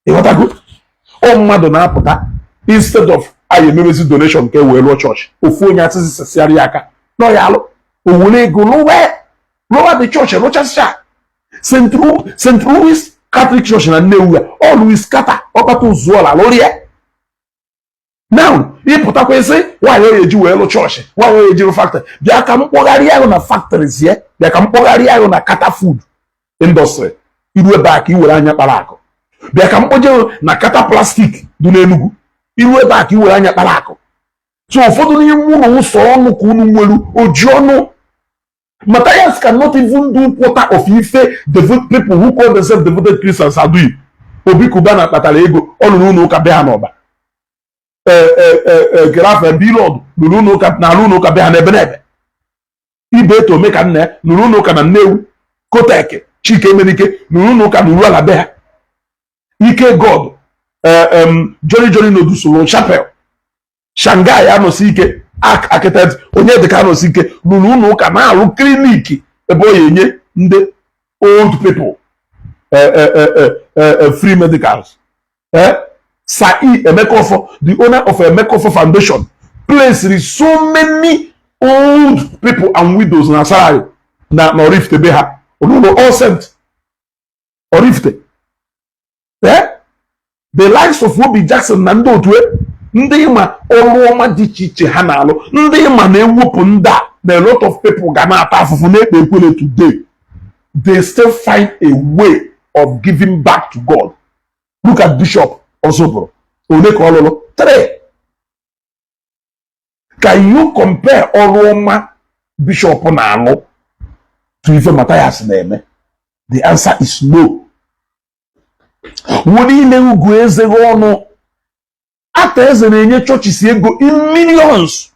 ịghọtago? Ọ mmadụ na-apụta, instead of anyị ememezi donation ka e wee lụọ chọọchị, ofu onye asịsị sesịara ya aka nọ ya alụ, o were ego lụwa lụwa the chọọchị, rụchasịa St. Louis Catholic Church na Nnewi ya. Ọ Louis Carter ọkpata ụzụọla lụrụ ya. Now ịpụtakwa isi nwaanyị ọ eji wee lụ chọọchị, nwaanyị ọ eji lụ factory, bịa ka m kpọgharịa ahụ na factories ya, bịa ka m kpọgharịa ahụ na Kata Food Industry, iru ebe a ka i were anya kpara akụ. Bịa ka m kpọje na Kata Plastic dị n'Enugu, iru ebe a ka i were anya kpara akụ. So ụfọdụ n'ime ụlọ nsọ ọnụ ka unu nwere oji ọnụ. Matthias cannot even do quarter of ife devout people who call themselves devoted Christians are doing. Obi Kubana kpatara ego, ọ lụrụ ụlọ ụka be ha n'ọba. Gerafe Bilod lụrụ ụlọ ụka na alụ ụlọ ụka be ha n'ebe n'ebe. Ibeto Omekanna lụrụ ụlọ ụka na Nnewi. Kotek Chike Emenike lụrụ ụlọ ụka na Uruala be ha. Ike God, Jolly Jolly Noodles lụrụ chapel. Shanghai anọsi ike, architect onye dịka anọsi ike lụrụ ụlọ ụka, na-alụ clinic ebe ọ ya enye ndị old people free medicals. Sai Emeka Offor, the owner of Emeka Offor Foundation, placed so many old people and widows na salary na Oraifite be ha, ụlọ All Saint Oraifite. The likes of Obi Jackson na ndị otu ndị ịma ọrụ ọma dị iche iche ha na-alụ, ndị ịma na-ewepụ ndị a na a lot of people ga na-ata afụfụ na-ekpe ekwere today, they still find a way of giving back to God. Look at Bishop Ozuburu, ole ka ọ lụrụ? Three. Can you compare ọrụ ọma Bishop na-alụ to ife Matthias na-eme? The answer is no. Wo niile ugwu eze gị ọnụ ata eze na-enye chọọchị ego in millions.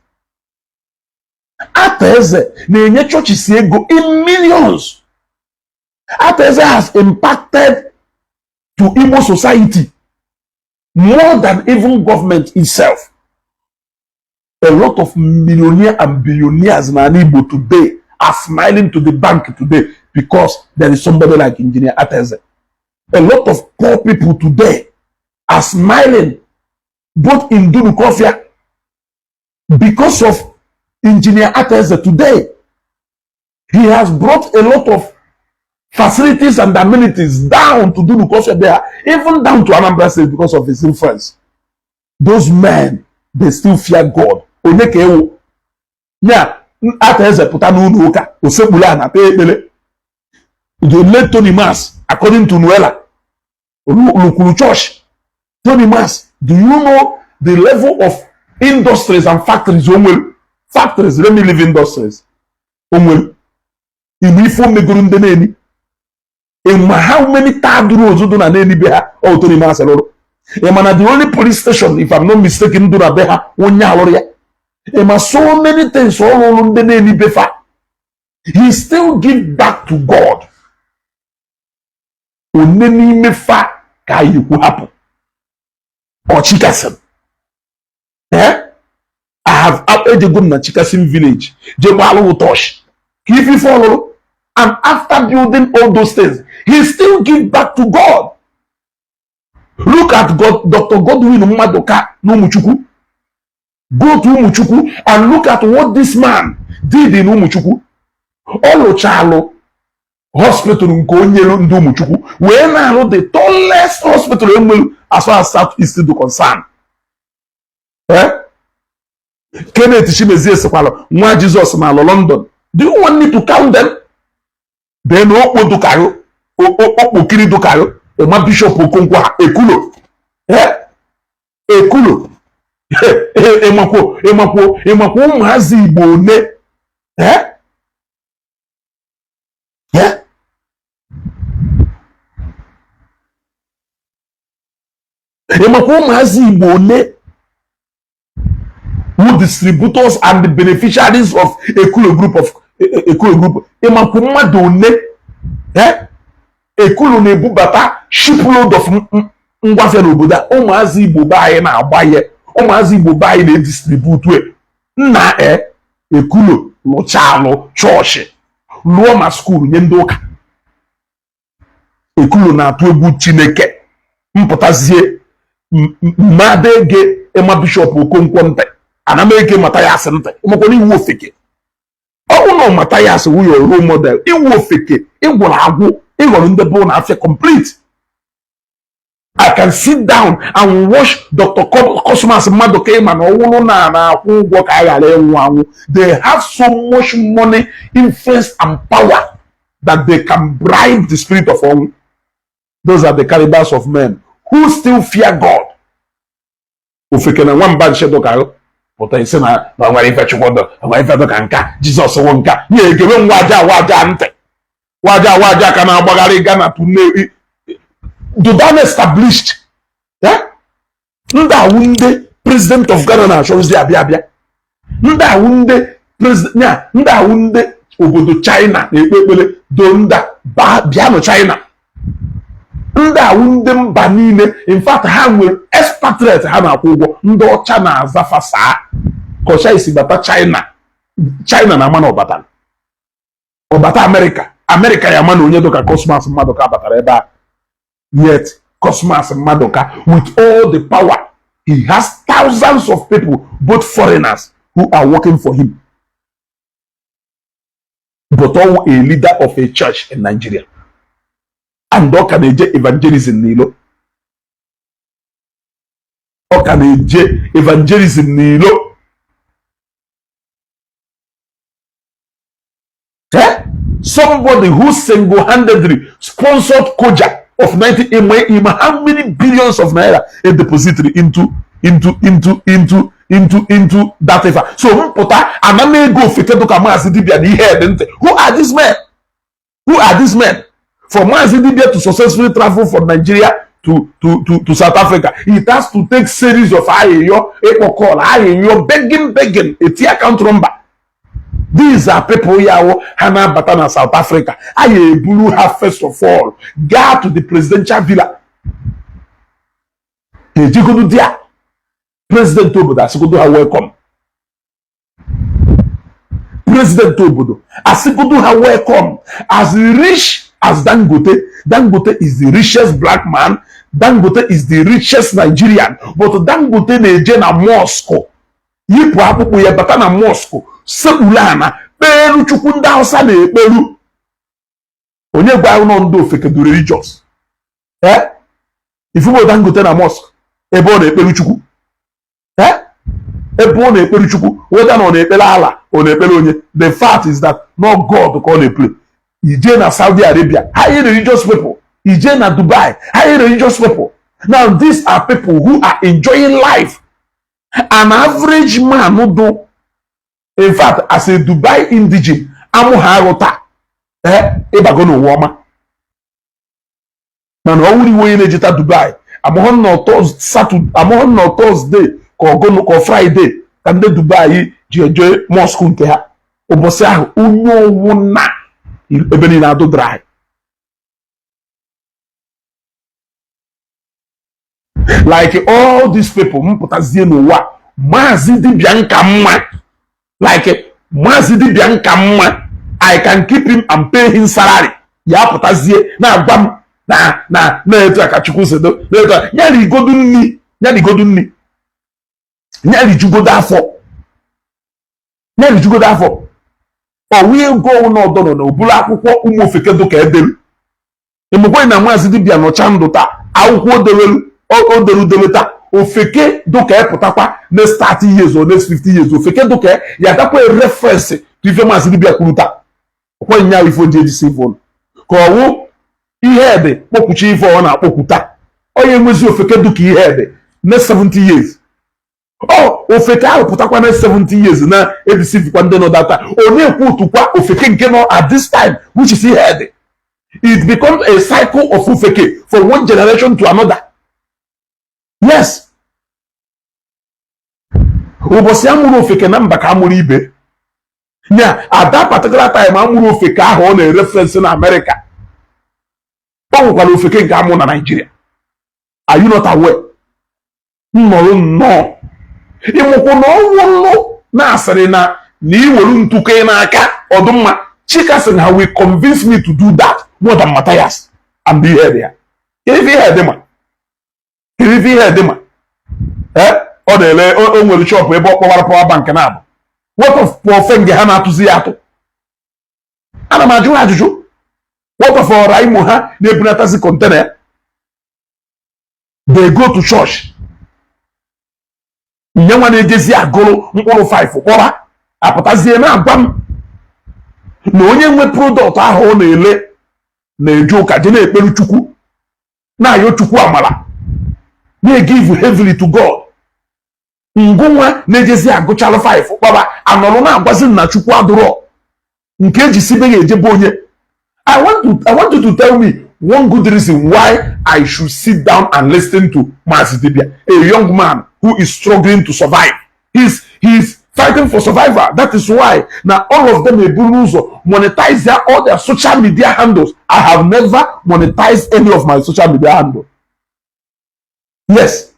Ata eze na-enye chọọchị ego in millions. Ata eze has impacted to Igbo society more than even government itself. A lot of millionaires and billionaires in Igbo today are smiling to the bank today because there is somebody like Engineer Ateze. A lot of poor people today are smiling both in Dunukofia because of Engineer Ateze today. He has brought a lot of facilities and amenities down to Dunukofia there, even down to Anambra State because of his influence. Those men, they still fear God. Onye ka ewu nya Ateze pụta n'ụlọ ụka osekpuru a na kpee ekpere. The late Tony Mas, according to Nuela, lukwuru church. Tony Mas, do you know the level of industries and factories o nwere? Factories, let me leave industries. O nwere igbe ife o megoro ndị na-eni ịma how many tarred roads dị na n'eni be ha? Ọ Tony Mas lụrụ. Ịma na the only police station, if I'm not mistaken, dị na be ha, onye alụrụ ya. Ịma so many things ọ lụrụ ndị na-eni be fa. He still give back to God. One n'ime fa ka anyị ekwu hapụ ọ Chikason. Eh, I have ejego m na Chikason village je gbalụ ụtọch ka ife ife ọlụrụ, and after building all those things, he still give back to God. Look at God, Dr. Godwin Maduka na Umuchukwu. Go to Umuchukwu and look at what this man did in Umuchukwu. Ọ lụchalụ hospital nke onye elu ndị Umuchukwu wee na-alụ the tallest hospital enwelu as far as South East do concern. Eh? Kenneth Chimezie sịkwara nwa Jizọs na alọ London. Do you want me to count them? Then okpo dukarụ, okpokiri dukarụ, ịma Bishop Okonkwo ha, Ekulo. Eh? Ekulo. Ịmakwo, ịmakwo, ịmakwo ụmụazị Igbo one. Eh? Eh? Ịmakwa ụmụazị Igbo one who distributors and the beneficiaries of Ekulo group of Ekulo group. Ịmakwa mmadụ one, eh? Ekulo na-ebubata shipload of ngwafịa n'obodo a. Ụmụazị Igbo be anyị na-agba ya, ụmụazị Igbo be anyị na-edistribute nna. E Ekulo lụchalụ chọọchị, lụọ ma school nye ndị ụka. Ekulo na-atụ egwu Chineke. Mpụtazie mmadụ ege ịma Bishop Okonkwo ntị, ana m ege Mathias ntị. Ịmakwana iwu ofeke ọ bụ na Mathias wụ your role model. Iwu ofeke, ịgwụrụ agwụ, ịghọrọ ndị bụ na afịa complete. I can sit down and watch Dr. Cosmas Maduka ịma na ọwụrụ na na-akwụ ụgwọ ka a ghara ịnwụ anwụ. They have so much money, influence and power that they can bribe the spirit of ọnwụ. Those are the calibers of men who still fear God. Ofeke na nwamba nchedo pụta isi na na nwere ife Chukwu dọ, nwere ife dọ ka nka Jizọs wụ nka nye ekebe nwaja waja ntị waja waja ka na-agbagharị Ghana to Nnewi Dudan established. Ndị awụ ndị president of Ghana na-achọrọzi abịa abịa. Ndị awụ ndị president ya, ndị awụ ndị obodo China na-ekpe ekpere donda bịanụ China. Ndị awụ ndị mba niile, in fact ha nwere expatriate ha na-akwụ ụgwọ. Ndị ọcha na-aza fasaa ka ọcha isi bata China, China na ama na ọbata ọbata Amerịka, Amerịka ya ama na onye dịka Cosmas Maduka batara ebe a. Yet Cosmas Maduka, with all the power he has, thousands of people, both foreigners, who are working for him, but all a leader of a church in Nigeria, and ọ ka na-eje evangelism n'ilo, ọ ka na-eje evangelism n'ilo. Eh? Somebody who single-handedly sponsored Koja of 90 ima how many billions of naira a depository into that ife. So mpụta ana m ego ofeke dụka Maazị Dibia na ihe dị ntị. Who are these men? Who are these men? For Maazị Dibia to successfully travel from Nigeria to South Africa, it has to take series of ayịyọ, ịkpọ call, ayịyọ, begging, begging, eti account number. These are people ya wụ ha na-abata na South Africa, anyị eburu ha first of all gaa to the presidential villa. Ha ejigodu dia president obodo asịgodo ha welcome. President obodo asịgodo ha welcome. As rich as Dangote, Dangote is the richest black man, Dangote is the richest Nigerian, but Dangote na-eje na mosque, yipụ akpụkpọ ya, bata na mosque, sekpuru ana, kpeelu Chukwu ndị Hausa na-ekperu. Onye gwa nọ ndị ofeke du religious? Eh, ifubo Dangote na mosque ebe ọ na-ekperu Chukwu, eh, ebe ọ na-ekpere Chukwu, whether na ọ na-ekpere Allah, ọ na-ekpere onye, the fact is that not God ka ọ na-ekpere. Ije na Saudi Arabia, highly religious people. Ije na Dubai, highly religious people. Now these are people who are enjoying life. An average man do, in fact, as a Dubai indigene, amụ ha arụ taa, eh, ịbago n'ụwa ọma. Mana ọ wụrụ iwe onye na-ejeta Dubai amụghọ nọ Thursday ka ọgụnụ ka Friday ka ndị Dubai ji eje mosque nke ha. Ụbọchị ahụ onye owu na ebe niile adụ dry. Like all these people mpụtazie n'ụwa, Maazị Dibia nka mma, like Maazị Dibia nka mma, I can keep him and pay him salary. Ya pụtazie na-agwa m na na na-etu aka Chukwu si do na-etu ya rigodu nni, ya rigodu nni, ya rijugodo afọ, ya rijugodo afọ. Ọwụ ego n'ọdọ nọ na oburu akwụkwọ ụmụ ofeke dụka edelu. Ịmụkwenye na Maazị Dibia nọcha ndụ taa, akwụkwọ odewelu O dere udele taa, ofeke dụka pụtakwa next 30 years or next 50 years, ofeke dụka ya adakwa reference to ife Maazị Dibịa kwuru taa. Ọkwa nya ife o ji ejisi ife ụnụ ka ọwụ ihe dị kpọkwuchi ife ọ na-akpọkwu taa, onye nwezi ofeke dụka ihe dị next 70 years, ọ ofeke ahụ pụtakwa next 70 years na-edisivkwa ndị nọ data, ọ na-ekwu otukwa ofeke nke nọ at this time, which is ihe dị. It becomes a cycle of ofeke from one generation to another. Yes, ụbọchị amụrụ ofeke na mba ka amụrụ ibe nya. At that particular time amụrụ ofeke ahụ ọ na-ereference na Amerịka, o nwekwara ofeke nke amụ na Naịjirịa. Are you not aware? Nnọrọ nnọọ ịmụkwụ na ọnwụ nnụ na-asịrị na iwelu ntụkọ n'aka ọdụmma. Chika sị na will convince me to do that more than Matthias and ihe dị ya. Kedu ife ihe dị ma? Kedu ife ihe dị ma? Ee, ọ na-ele o nwere shop ebe ọ kpọwara power bank na abụ. What of ofe nge ha na-atụzi ya atụ? Ana m ajụ ha ajụjụ. What of ọra imo ha na-ebunatazi container ya? They go to church. Nye nwa na-ejezi agụrụ mkpụrụ 5 kpọra apụtazie na-agwa m na onye nwe product ahụ ọ na-ele na-eje ụka, je na-ekperu Chukwu, na-ayọ Chukwu amara, na-egive heavily to God. Ngụnwa na-ejezi agụchalụ 5 kpọba anọrọ na-agwazi na Chukwu adụrọ nke eji sibe ya ejebe onye. I want you to tell me one good reason why I should sit down and listen to Mazi Dibia, a young man who is struggling to survive. He's fighting for survival. That is why now all of them eburu ụzọ monetize all their social media handles. I have never monetized any of my social media handle. Yes.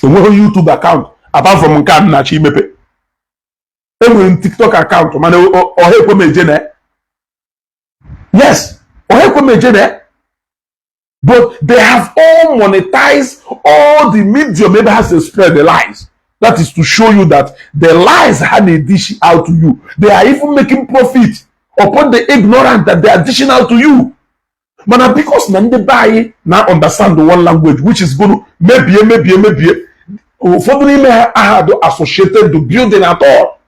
Enweghị YouTube account apart from nke a m na-achọ imepe. Enwere m TikTok account, mana ọha ekwe m eje na ya. Yes, ọha ekwe m eje na ya. But they have all monetized all the medium ebe ha si spread the lies. That is to show you that the lies ha na-dish out to you, they are even making profit upon the ignorant that they are dishing out to you. Mana because na ndị be anyị na understand one language, which is gonna mebie mebie mebie, ụfọdụ n'ime ha aha do associated to building at all.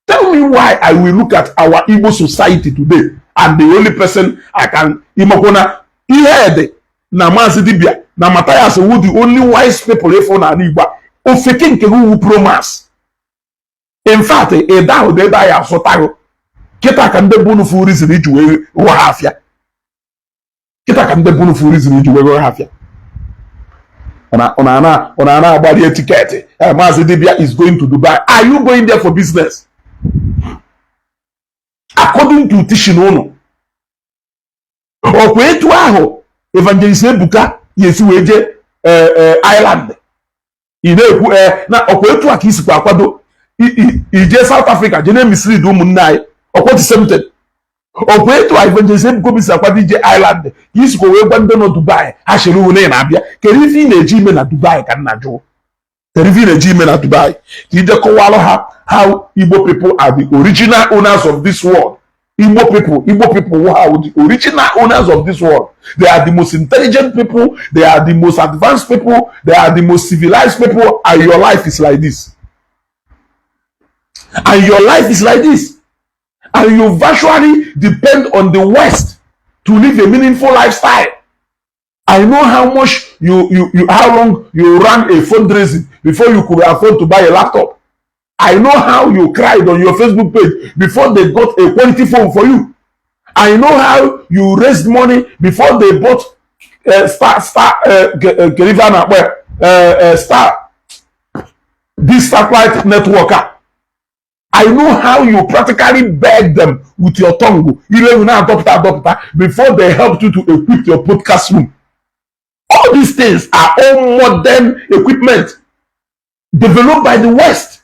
Tell me why I will look at our Igbo society today and the only person I can imekwuna ihe dị na Maazị Dibia na Matthias wu the only wise people ịfụ n'ala Igbo a, ofeke nke wu promas. In fact, ịda ahụ dị ebe anyị azụtaghị kịta ka ndị bunu fu reason iji wee rụọ ha afịa. Kịta ka ndị bunu fu reason iji wee rụọ ha afịa. Ọ na-ana agbarie ticket. Maazị Dibia is going to Dubai. Are you going there for business? According to teaching ụnụ, ọkwa etu ahụ Evangelist Ebuka ya esi wee jee Ireland, ị na-ekwu na ọkwa etu a ka isikwa akwado ije South Africa, jee na-emislead ụmụnne anyị. Ọkwa the same thing, ọkwa etu a Evangelist Ebuka Obi si akwado ije Ireland ka isikwa wee gwa ndị nọ Dubai ha chere uwe na ị na-abịa. Kedu ife ị na-eji ime na Dubai? Ka nna jụụ, kedu ife ị na-eji ime na Dubai? Ka ije kọwalụ ha how Igbo people are the original owners of this world. Igbo people, Igbo people who are the original owners of this world. They are the most intelligent people. They are the most advanced people. They are the most civilized people. And your life is like this. And your life is like this. And you virtually depend on the West to live a meaningful lifestyle. I know how much you how long you ran a fundraising before you could afford to buy a laptop. I know how you cried on your Facebook page before they got a quality phone for you. I know how you raised money before they bought star Kelivana, star this satellite network. I know how you practically beg them with your tongue before they helped you to equip your podcast room. All these things are all modern equipment developed by the West.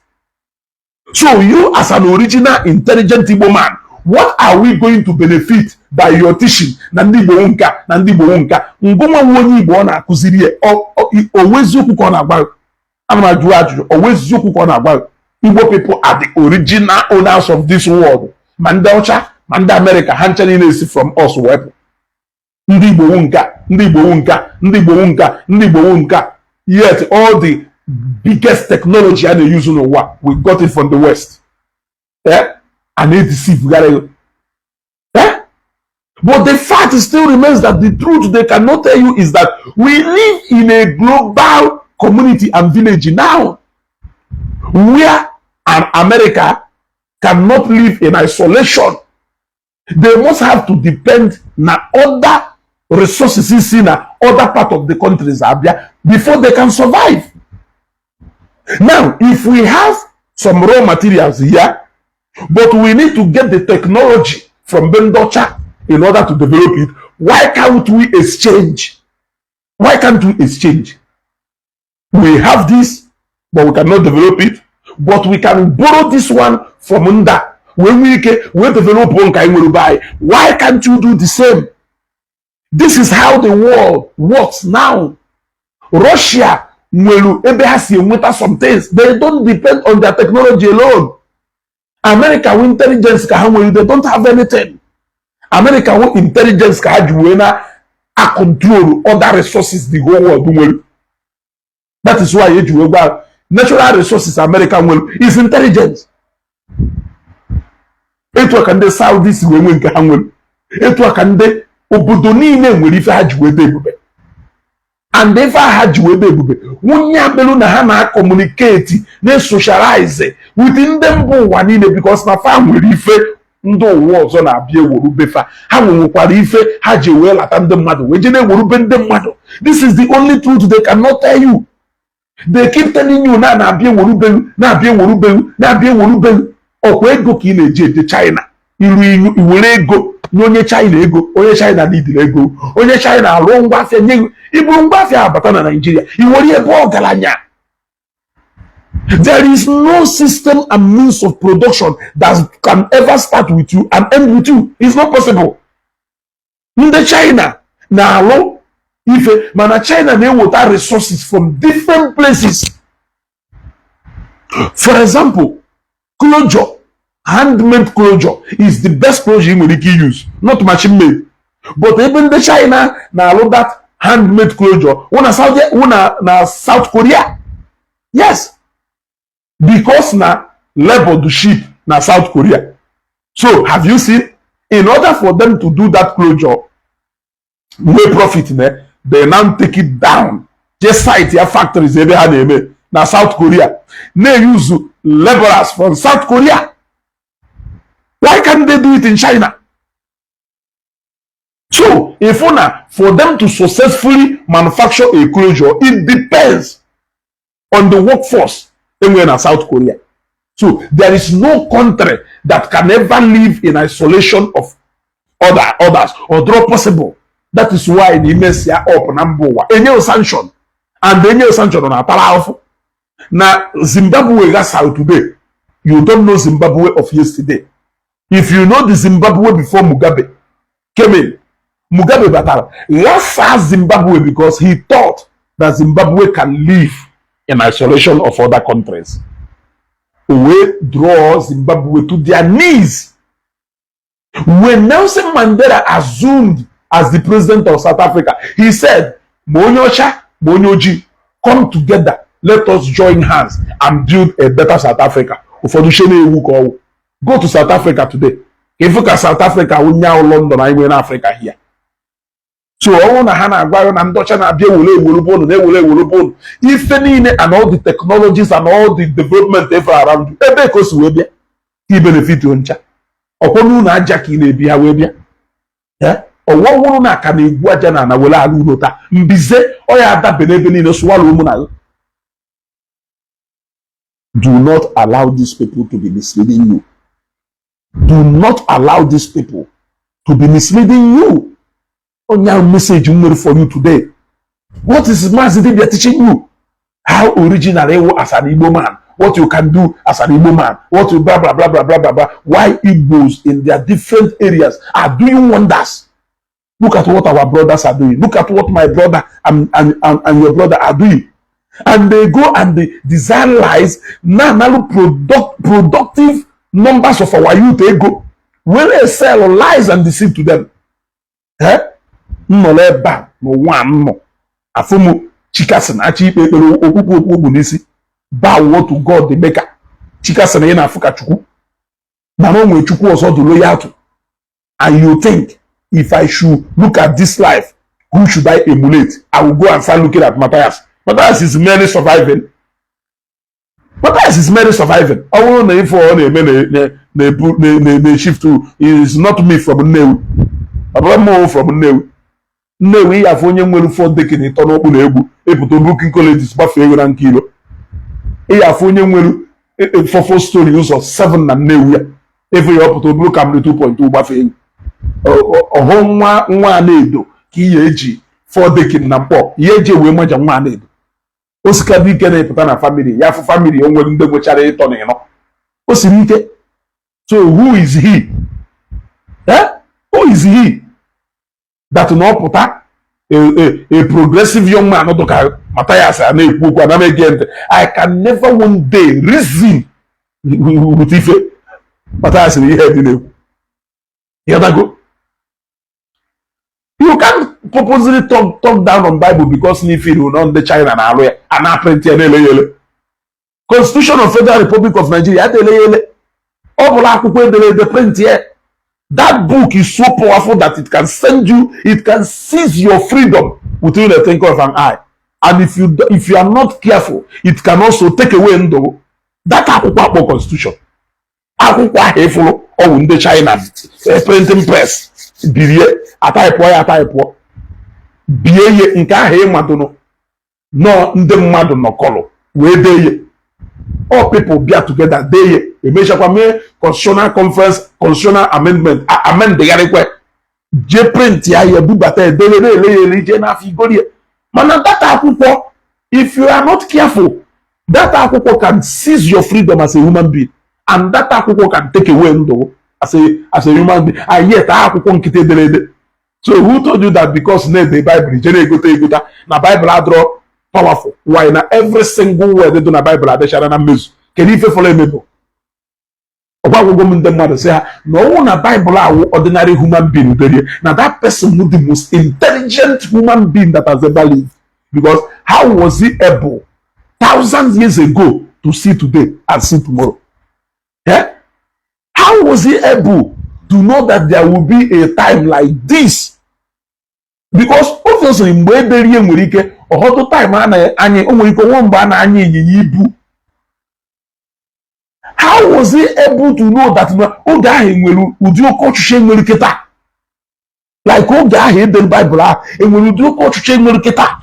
So you, as an original intelligent Igbo man, what are we going to benefit by your teaching na ndị Igbo nka na ndị Igbo nka ngụnwa nwa onye Igbo ọ na-akụziri ya owe eziokwu ka ọ na-agwa? Ana m ajụ ajụjụ, owe eziokwu ka ọ na-agwa? Igbo people are the original owners of this world. Ma ndị ọcha ma ndị Amerịka, ha ncha niile esi from us wepụ. Ndị Igbo wu nka, ndị Igbo wu nka, ndị Igbo wu nka, ndị Igbo wu nka. Yet all the biggest technology a na-use n'ụwa, we got it from the West. Eh, a na-edeceive gara. Eh, but the fact still remains that the truth they cannot tell you is that we live in a global community and village now, where an America cannot live in isolation. They must have to depend na other resources si na other part of the countries abịa before they can survive. Now, if we have some raw materials here, but we need to get the technology from Bendocha in order to develop it, why can't we exchange? Why can't we exchange? We have this, but we cannot develop it, but we can borrow this one from nda wee nwee ike wee develop nke anyị nwere be anyị. Why can't you do the same? This is how the world works now. Russia nwere ebe ha si enweta some things. They don't depend on their technology alone. America nwe intelligence ka ha nwere. They don't have anything. America nwe intelligence ka ha ji wee na a control other resources the whole world nwere. That is why eji wee gwa natural resources America nwere is intelligence. Etu a ka ndị Saudi si wee nwee nke ha nwere. Etu a ka ndị obodo niile nwere ife ha ji wee dị ebube. And ife ha ji wee dị ebube nwunye akpelu na ha na-acommunicate, na-esocialize with ndị mba ụwa niile, because na fa nwere ife ndị ụwa ọzọ na-abịa ewerube fa. Ha nwekwara ife ha ji wee lata ndị mmadụ wee je na-ewerube ndị mmadụ. This is the only truth they cannot tell you. They keep telling you na na-abịa ewerube, na-abịa ewerube, na-abịa ewerube. Ọkwa ego ka ị na-eji eje China iru iru iwere ego nye onye China ego. Onye China n'idiri ego, onye China alụọ ngwa afịa nye gị, iburu ngwa afịa abata na Naijiria, iwere ebe ọgaranya. There is no system and means of production that can ever start with you and end with you. It's not possible. Ndị China na-alụ ife, mana China na-eweta resources from different places. For example, closure, handmade closure is the best closure ị nwere ike use, not machine made. But ebe ndị China na-alụ that handmade closure wụ na Saudi, wụ na South Korea. Yes, because na labor dị cheap na South Korea. So have you seen, in order for them to do that closure nwee profit ne, they now take it down, just site ya factories ebe ha na-eme na South Korea, na-use laborers from South Korea. Why can't they do it in China? So if na for them to successfully manufacture a closure, it depends on the workforce enwere na South Korea. So there is no country that can ever live in isolation of others or draw possible. That is why na imesia up na mba ụwa enye sanction, and enye sanction na atara ahụhụ na Zimbabwe gasa. Today you don't know Zimbabwe of yesterday. If you know the Zimbabwe before Mugabe came in, Mugabe batara ghasa Zimbabwe because he thought that Zimbabwe can live in isolation of other countries. O wee draw Zimbabwe to their knees. When Nelson Mandela assumed as the president of South Africa, he said, "Ma onye ọcha ma onye ojii, come together, let us join hands and build a better South Africa." Ụfọdụ she na-ewu ka ọwụ. Go to South Africa today, ifu ka South Africa wụ ahụ London anyị nwere n'Africa here. So ọ bụrụ na ha na-agwa gị na ndị ọcha na-abịa ewere ewere bụ unu na-ewere ewere bụ unu ife niile and all the technologies and all the development efe around you, ebe ka o si wee bịa ka i benefit ncha? Ọkwọ n'ụlọ aja ka ị na-ebi ha wee bịa. Ọwọ wụrụ na aka na-egwu aja na ana were ala ụlọ taa, mbize ọ ya adabe n'ebe niile sụwara ụmụ na. Do not allow these people to be misleading you. Do not allow these people to be misleading you. Onye ahụ message m nwere for you today: what is Maazị Dibia teaching you? How original ewu as an Igbo man, what you can do as an Igbo man, what you blah blah blah blah blah blah blah. Why Igbos in their different areas are doing wonders. Look at what our brothers are doing. Look at what my brother and your brother are doing. And they go and they design lies na analụ productive numbers of our youth ego, were sell lies and deceive to them. Eh? M nọrọ ebe a n'ụwa m nọ, afụ m chikasị na achọ ikpe ekpere, okpukpu okpu ogbu n'isi, bow to God the maker. Chikasị na ị na-afụ ka Chukwu, mana o nwere Chukwu ọzọ dị loyal to. And you think if I should look at this life, who should I emulate? I will go and start looking at Matthias. Matthias is merely surviving. Matthias is merely surviving. Ọ bụrụ na ife ọ na-eme na-ebu na-shift is not me from Nnewi. Ọ bụrụ m from Nnewi, Nnewi ya afụ onye nwere four decking ịtọ n'okpu na egwu ịpụta Brooklyn Colleges gbafee ego na nke ilo. Ịya afụ onye nwere four story ụzọ 7 na Nnewi ya efe ya ọpụta oburu Camry 2.2 gbafee ego. Ọhụ nwa nwa na-edo ka ihe eji four decking na mkpọ ihe eji wee maja nwa na-edo osikapa ike na-epụta na family ya, afụ family o nwere ndị nwechara ịtọ na ịnọ, o siri ike. So who is he, eh? Who is he that na ọ pụta a progressive young man dụka Matthias a na-ekwu okwu ana m ege ntị? I can never one day reason with ife Matthias na ihe dị na-ekwu. Ịghọtago? You can't purposely talk down on Bible because n'ife iru na ndị China na-alụ ya, a na-print ya, na-ele ya ele. Constitution of Federal Republic of Nigeria adịele ya ele. Ọ bụla akwụkwọ edere ede, print ya. That book is so powerful that it can send you, it can seize your freedom within the twinkle of an eye. And if you are not careful, it can also take away ndụ. That akwụkwọ akpọ constitution, akwụkwọ ahụ ịfụrụ ọwụ ndị China printing press birie, ataịpụọ ya, ataịpụọ bie ihe nke ahụ ịmadụnụ nọọ ndị mmadụ nọkọrọ wee dee ihe. All people bịa together dee ihe, emechakwa mee constitutional conference, constitutional amendment, amendgharịkwa, jee print ya, ya bubata, edere, na-ele ya ele ije n'afọ igorie. Mana that akwụkwọ, if you are not careful, that akwụkwọ can seize your freedom as a human being, and that akwụkwọ can take away ndụ as a human being. And yet akwụkwọ nkịtị ederede. So who told you that because na-ede Bible je na-egote egota na Bible adịrọ powerful? Why na every single word dị na Bible adịchara na mmezu? Kedu ife fọrọ emebụ? Ọgwa agwụgwọ m ndị mmadụ sị ha na ọnwụ na Bible awụ ordinary human being derie, na that person who the most intelligent human being that has ever lived, because how was he able thousands years ago to see today and see tomorrow? Yeah? How was he able to know that there will be a time like this? Because obviously mgbe ederie nwere ike ọhọdụ time a na-anya, o nwere ike onwe mgbe a na-anya ịnyịnya ibu. How was he able to know that na oge ahụ enwere ụdị oke ọchịchị enwere kịta? Like oge ahụ edere Bible ahụ, enwere ụdị oke ọchịchị enwere kịta?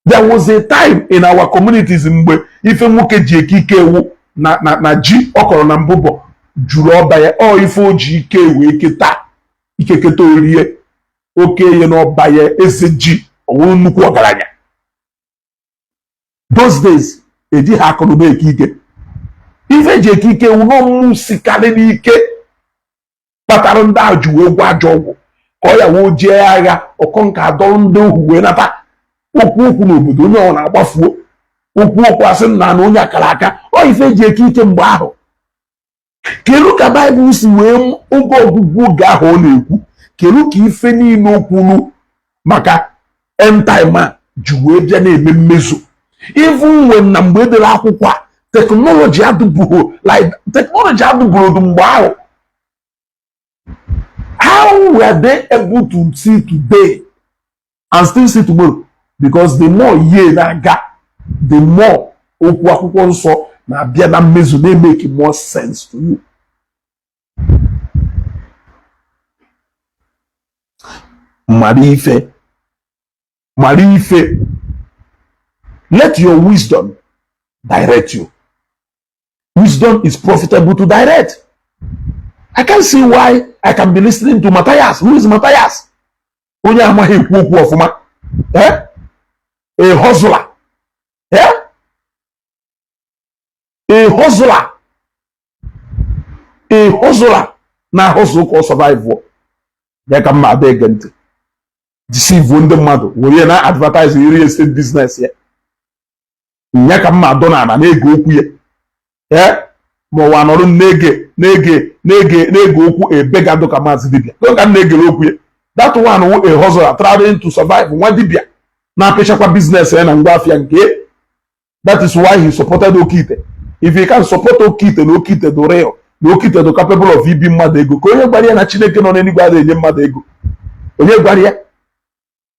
There was a time in our communities mgbe ife nwoke ji eke ike ewu na ji ọ kọrọ na mbụbọ juru ọba ya. Ọ ife o ji ike wee keta ike keta orie oke ihe n'ọba ya, eze ji ọwụrụ nnukwu ọgaranya. Those days eji ha akụnụba eke ike. Ife eji eke ike ewu n'ọmụmụ sikarị n'ike kpatara ndị ahụ ji wee gwa ajọ ọgwụ ka ọ ya wee jee agha ọkọ nka adọrọ ndị ohu wee nata. Okwu okwu n'obodo, onye ọ na-agbafuo okwu okwu asị nna na onye akara aka. Ọ ife eji eke ike mgbe ahụ. Kedu ka Baịbụl si wee oge ọgwụgwụ oge ahụ ọ na-ekwu? Kedu ka ife niile o kwuru maka end time a ji wee bịa na-eme mmezu, even when na mgbe edere akwụkwọ a, technology adịbụghị like technology adịbụrụ mgbe ahụ? How were they able to see today and still see tomorrow? Because the more year na-aga, the more okwu akwụkwọ nsọ na-abịa na mmezu, na-emeke more sense to you. Mara ife, mara ife. Let your wisdom direct you. Wisdom is profitable to direct. I can't see why I can be listening to Matthias. Who is Matthias? Onye amaghị ekwu okwu ọfụma, eh? A hustler, eh? A hustler, a hustler na hustle ka ọ survive ya ka mma ada ege ntị deceive ndị mmadụ were na advertise real estate business ya. Nya ka mma adọ n'ala na-ege okwu ya, ee, ma ụwa nọrọ na-ege na-ege na-ege na-ege okwu ebegado ka maazị dibịa ka m na-egere okwu ya. That one wụ a hustler trying to survive. Nwa dibịa na-apịchakwa business ya na ngwa afịa nke. That is why he supported Okite. If he can support Okite, na Okite do real, na Okite do capable of ibi mmadụ ego, ka onye gwara ya na Chineke nọ n'eluigwe adịghị enye mmadụ ego? Onye gwara ya?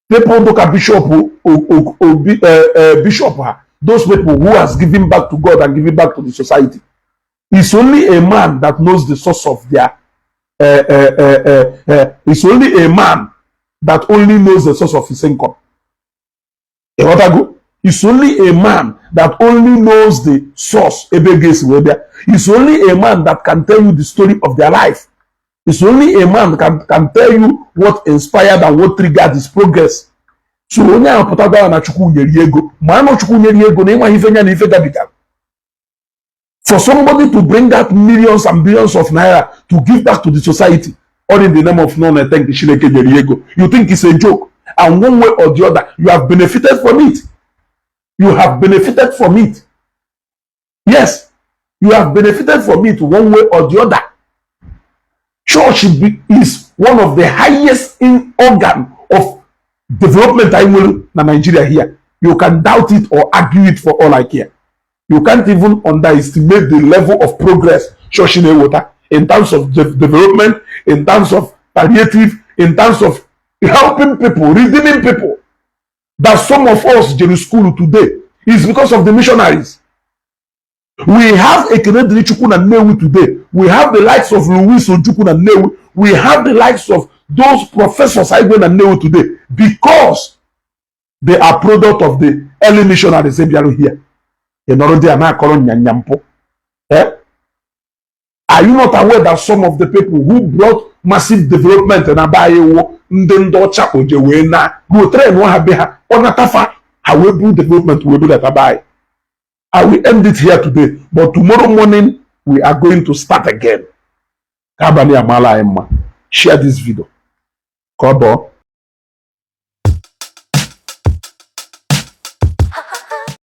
People dụka Bishop Obi, Bishop ha, those people who has given back to God and given back to the society. It's only a man that knows the source of their it's only a man that only knows the source of his income. Ịghọtago? It's only a man that only knows the source ebe ego esi wee bịa. It's only a man that can tell you the story of their life. It's only a man can tell you what inspired and what triggered his progress. So onye ahụ pụtagwara na Chukwu nyere ya ego, ma anụ Chukwu nyere ya ego na ịnwa ife ya na ife gabigara. For somebody to bring out millions and billions of naira to give back to the society, all in the name of none thank Chineke nyere ya ego, you think it's a joke? And one way or the other, you have benefited from it. You have benefited from it. Yes, you have benefited from it one way or the other. Church is one of the highest in organ of development anyị nwere na Nigeria here. You can doubt it or argue it for all I care. You can't even underestimate the level of progress church na-eweta in terms of development, in terms of palliative, in terms of helping people, redeeming people. That some of us jere school today is because of the missionaries. We have Ekene Dirichukwu na Nnewi today. We have the likes of Louis Ojukwu na Nnewi. We have the likes of those professors Igwe na Nnewi today because they are product of the early missionaries bịarụ here. Ị nọrọ dị a na-akọrọ nyanya mpụ. Eh? Are you not aware that some of the people who brought massive development na be anyị wụ ndị ọcha oje wee na go train ha be ha, ọ natafa ha wee buru development wee budata be anyị? I will end it here today, but tomorrow morning we are going to start again. Ka abalị amaala anyị mma. Share this video. Ka ọ bọọ.